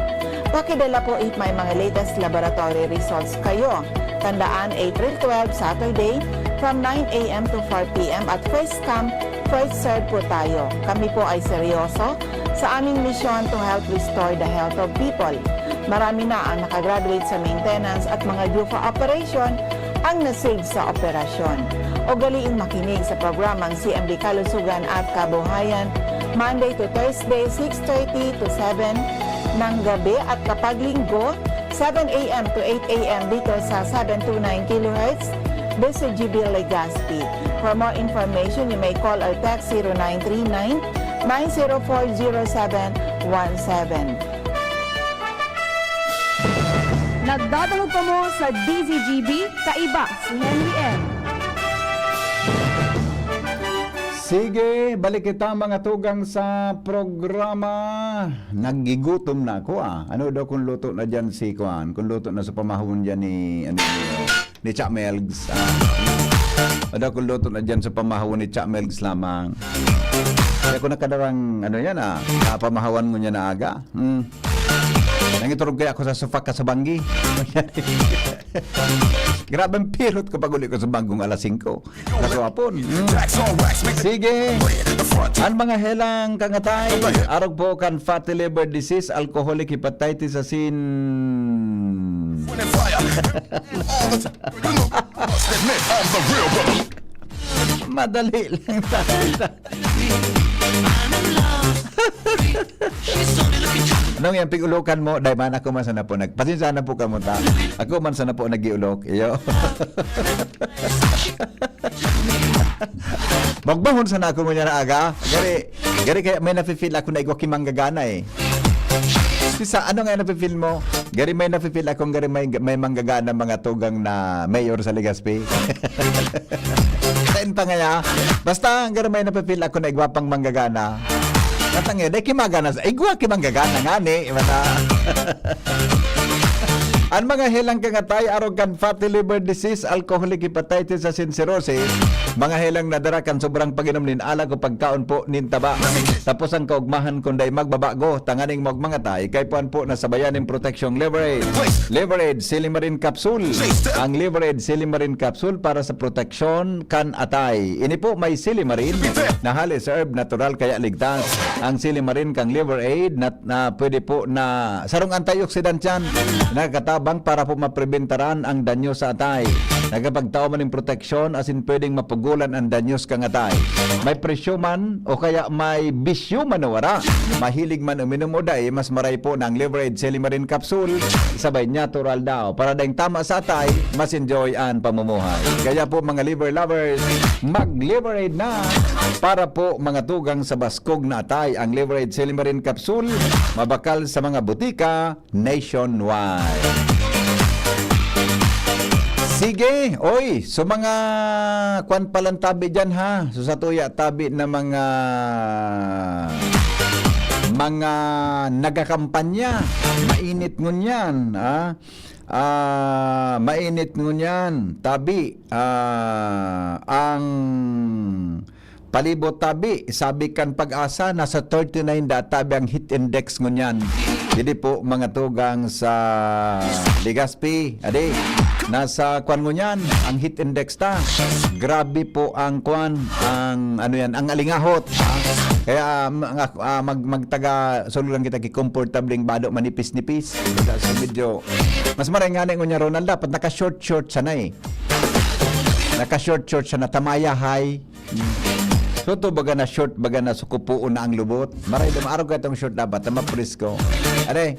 Pakidala po if may mga latest laboratory results kayo. Tandaan, April twelve, Saturday, from nine a m to four p m at first come, first serve po tayo. Kami po ay seryoso sa aming misyon to help restore the health of people. Marami na ang nakagraduate sa maintenance at mga due for operation ang na-save sa operasyon. Ugaliing makinig sa programang C M D Kalusugan at Kabuhayan, Monday to Thursday, six thirty to seven ng gabi, at kapag Linggo, seven a m to eight a m dito sa seven two nine kilohertz, D Z G B Legazpi. For more information, you may call or text zero nine three nine, nine zero four, zero seven one seven. Nagdadangog kamo sa D Z G B, kaiba si Henry M. Sige, balik kita, mga tugang, sa programa. Nagigutom na ako, ah. Ano daw kung luto na dyan si Kuan? Kung luto na sa pamahon dyan ni, ano, ni, ni Cha Melgs. Ah. Ano daw kung luto na dyan sa pamahon ni Cha Melgs lamang? Kaya ako nakadarang, ano yan, ah, na pamahawan mo niya na aga. Hmm. Nangiturog kaya ako sa sofa ka sa banggi. Grabe ang pirot ko pag uli ko sa banggong alas singko. Kasuapon. Hmm. Sige. Ang mga helang kangatay, arog po kan fatty liver disease, alcoholic hepatitis, asin. Madali lang talaga. Nung yan, pig-ulokan mo, dahil man ako man sana po nag-, pasensya na po kamo ta. Ako man sana po nag-iulok. Iyo. Magbahon sana ako mo niya na aga. Gari, gari kaya may nafe-feel ako na igwa ki manggagana eh. Sisa, ano nga nafe-feel mo? Gari may nafe-feel akong gari may, may manggagana mga tugang na mayor sa Legazpi. Kain pa ngaya. Basta, gari may nafe-feel ako na igwa pang manggagana. Natangya, dahil kimagana sa, igwa ki manggagana nga ni, basta. An mga helang kan atay arog kan fatty liver disease, alcoholic hepatitis asin cirrhosis, mga helang nadara kan sobrang pag-inom nin alak o pagkaon po nin taba. Tapos ang kaugmahan kun dai magbabago, tanganing maugmang atay, kaipuhan po na sabayan nin proteksyong Liver Aid. Liver Aid Silimarin Capsule. Ang Liver Aid Silimarin Capsule para sa proteksyon kan atay. Ini po may silimarin na halis herb, natural kaya ligtas. Ang silimarin kan Liver Aid na, na pwede po na sarong antioxidant yan. Nagkatabang para po mapreventaran ang danyo sa atay. Nagkapagtao man ng proteksyon asin pwedeng mapugulan ang danyos kan atay. May presyo man o kaya may bisyo man o wara, mahilig man uminom o dai, mas maray po ng Liver Aid Silimarin Capsule, sabay natural daw. Para daing tama sa atay, mas enjoy ang pamumuhay. Kaya po mga liver lovers, mag-Liver Aid na para po mga tugang sa baskog na atay. Ang Liver Aid Silimarin Capsule, mabakal sa mga butika nationwide. Sige, oy, so mga kwan palang tabi dyan ha. So sa tuya tabi na mga mga nagakampanya, mainit ngunyan, ha? Ah, mainit ngunyan, tabi, ah, ang palibot tabi, sabi kan Pag-asa, nasa thirty-nine da tabi ang heat index ngunyan. Didi po, mga tugang sa Legazpi, adi, nasa kwan ngunyan, ang heat index ta. Grabe po ang kwan, ang ano yan, ang alingahot. Kaya, ah, mag, ah, mag, magtaga, solo lang kita ki komportabling bado, manipis-nipis. Kaya so medyo, mas maray nga na ngunyan, Ronald, dapat naka-short-short sana eh. Naka-short-short sana, tamaya high. So, to baga na short, baga na sukupuon na ang lubot. Maray dum-, araw ka itong short dapat na mapresko. Are.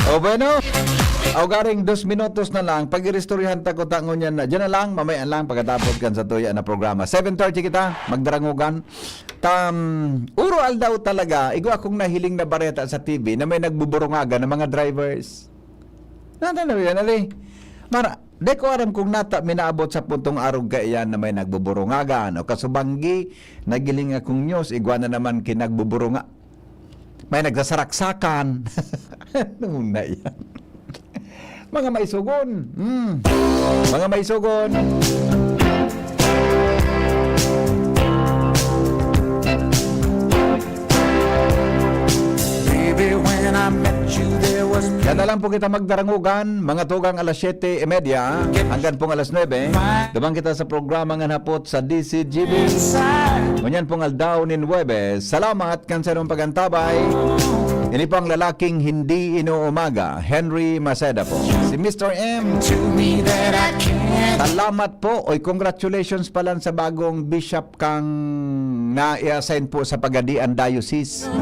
O, bueno. Aw, garing dos minutos na lang. Pag-iristoryahan ta ko ta ngunyan na. Diyan na lang, mamaya lang pagkatapos kan sa tuya na programa. Seven thirty kita, magdarangugan. Tam, uro aldaw talaga, igwa akong nahiling na bareta sa T V na may nagbuburungagan ng mga drivers. Nata na yan, ali? Mara, di ko aram kung nata minaabot sa puntong arog kaiyan na may nagbuburungagan o kasubanggi, nagiling akong news, igwa na naman kinagbuburunga-, may nagsasaraksakan. Ano na yan? Mga maisugon. Mm. Mga maisugon. Baby, when I met you, there was Yan na lang po kita magdarangugan, mga tugang alas siyete y media hanggang pong alas nuebe. Duman kita sa programa nga hapot sa D C G B. Ngunyan pong aldaw nin Huwebes. Salamat kan sa inyong pagantabay. Ini po ang lalaking hindi inuumaga, Henry Maceda po. Si Mister M. To me that I can't. Salamat po. Oy, congratulations pala sa bagong bishop kang na-assign po sa Pagadian Diocese.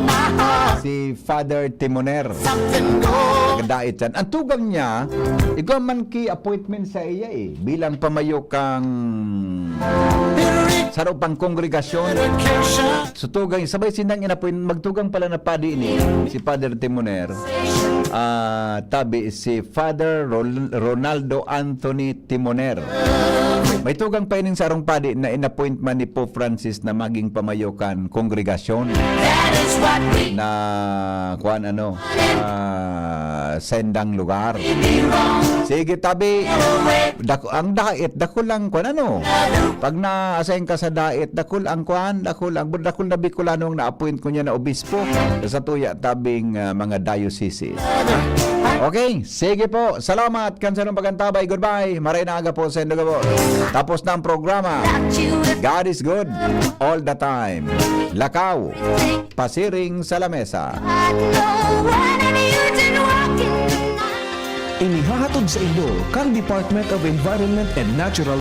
Si Father Timoner. Something go. Taga-Dait yan. Ang tugang niya, igwa man ki appointment sa iya eh, bilang pamayo kang saro pang kongregasyon. So, tugang, sabay sindang inapoy-, magtugang pala na padi ini, si Father Timoner. Ah, tabi si Father Rol-, Ronaldo Anthony Timoner. May tugang pa ining sarong padi na inappointment ni Pope Francis na maging pamayo kan kongregasyon That is what we na, kuwan, ano, ah, sendang lugar. Sige, tabi. Dako, ang Dait, dakul lang, kuwan, ano. Pag na-assign ka sa Dait, dakul ang, kuwan, dakul ang, dakul na Bicolano ang na-appoint ko niya na obispo sa tuya tabing, ah, mga dioceses. Okay, sige po. Salamat kan sarong pagantabay. Goodbye. Maray na aga po sa indo gabos. Tapos na ang programa. God is good all the time. Lakaw, pasiring sa lamesa. Inihahatod sa indo kan Department of Environment and Natural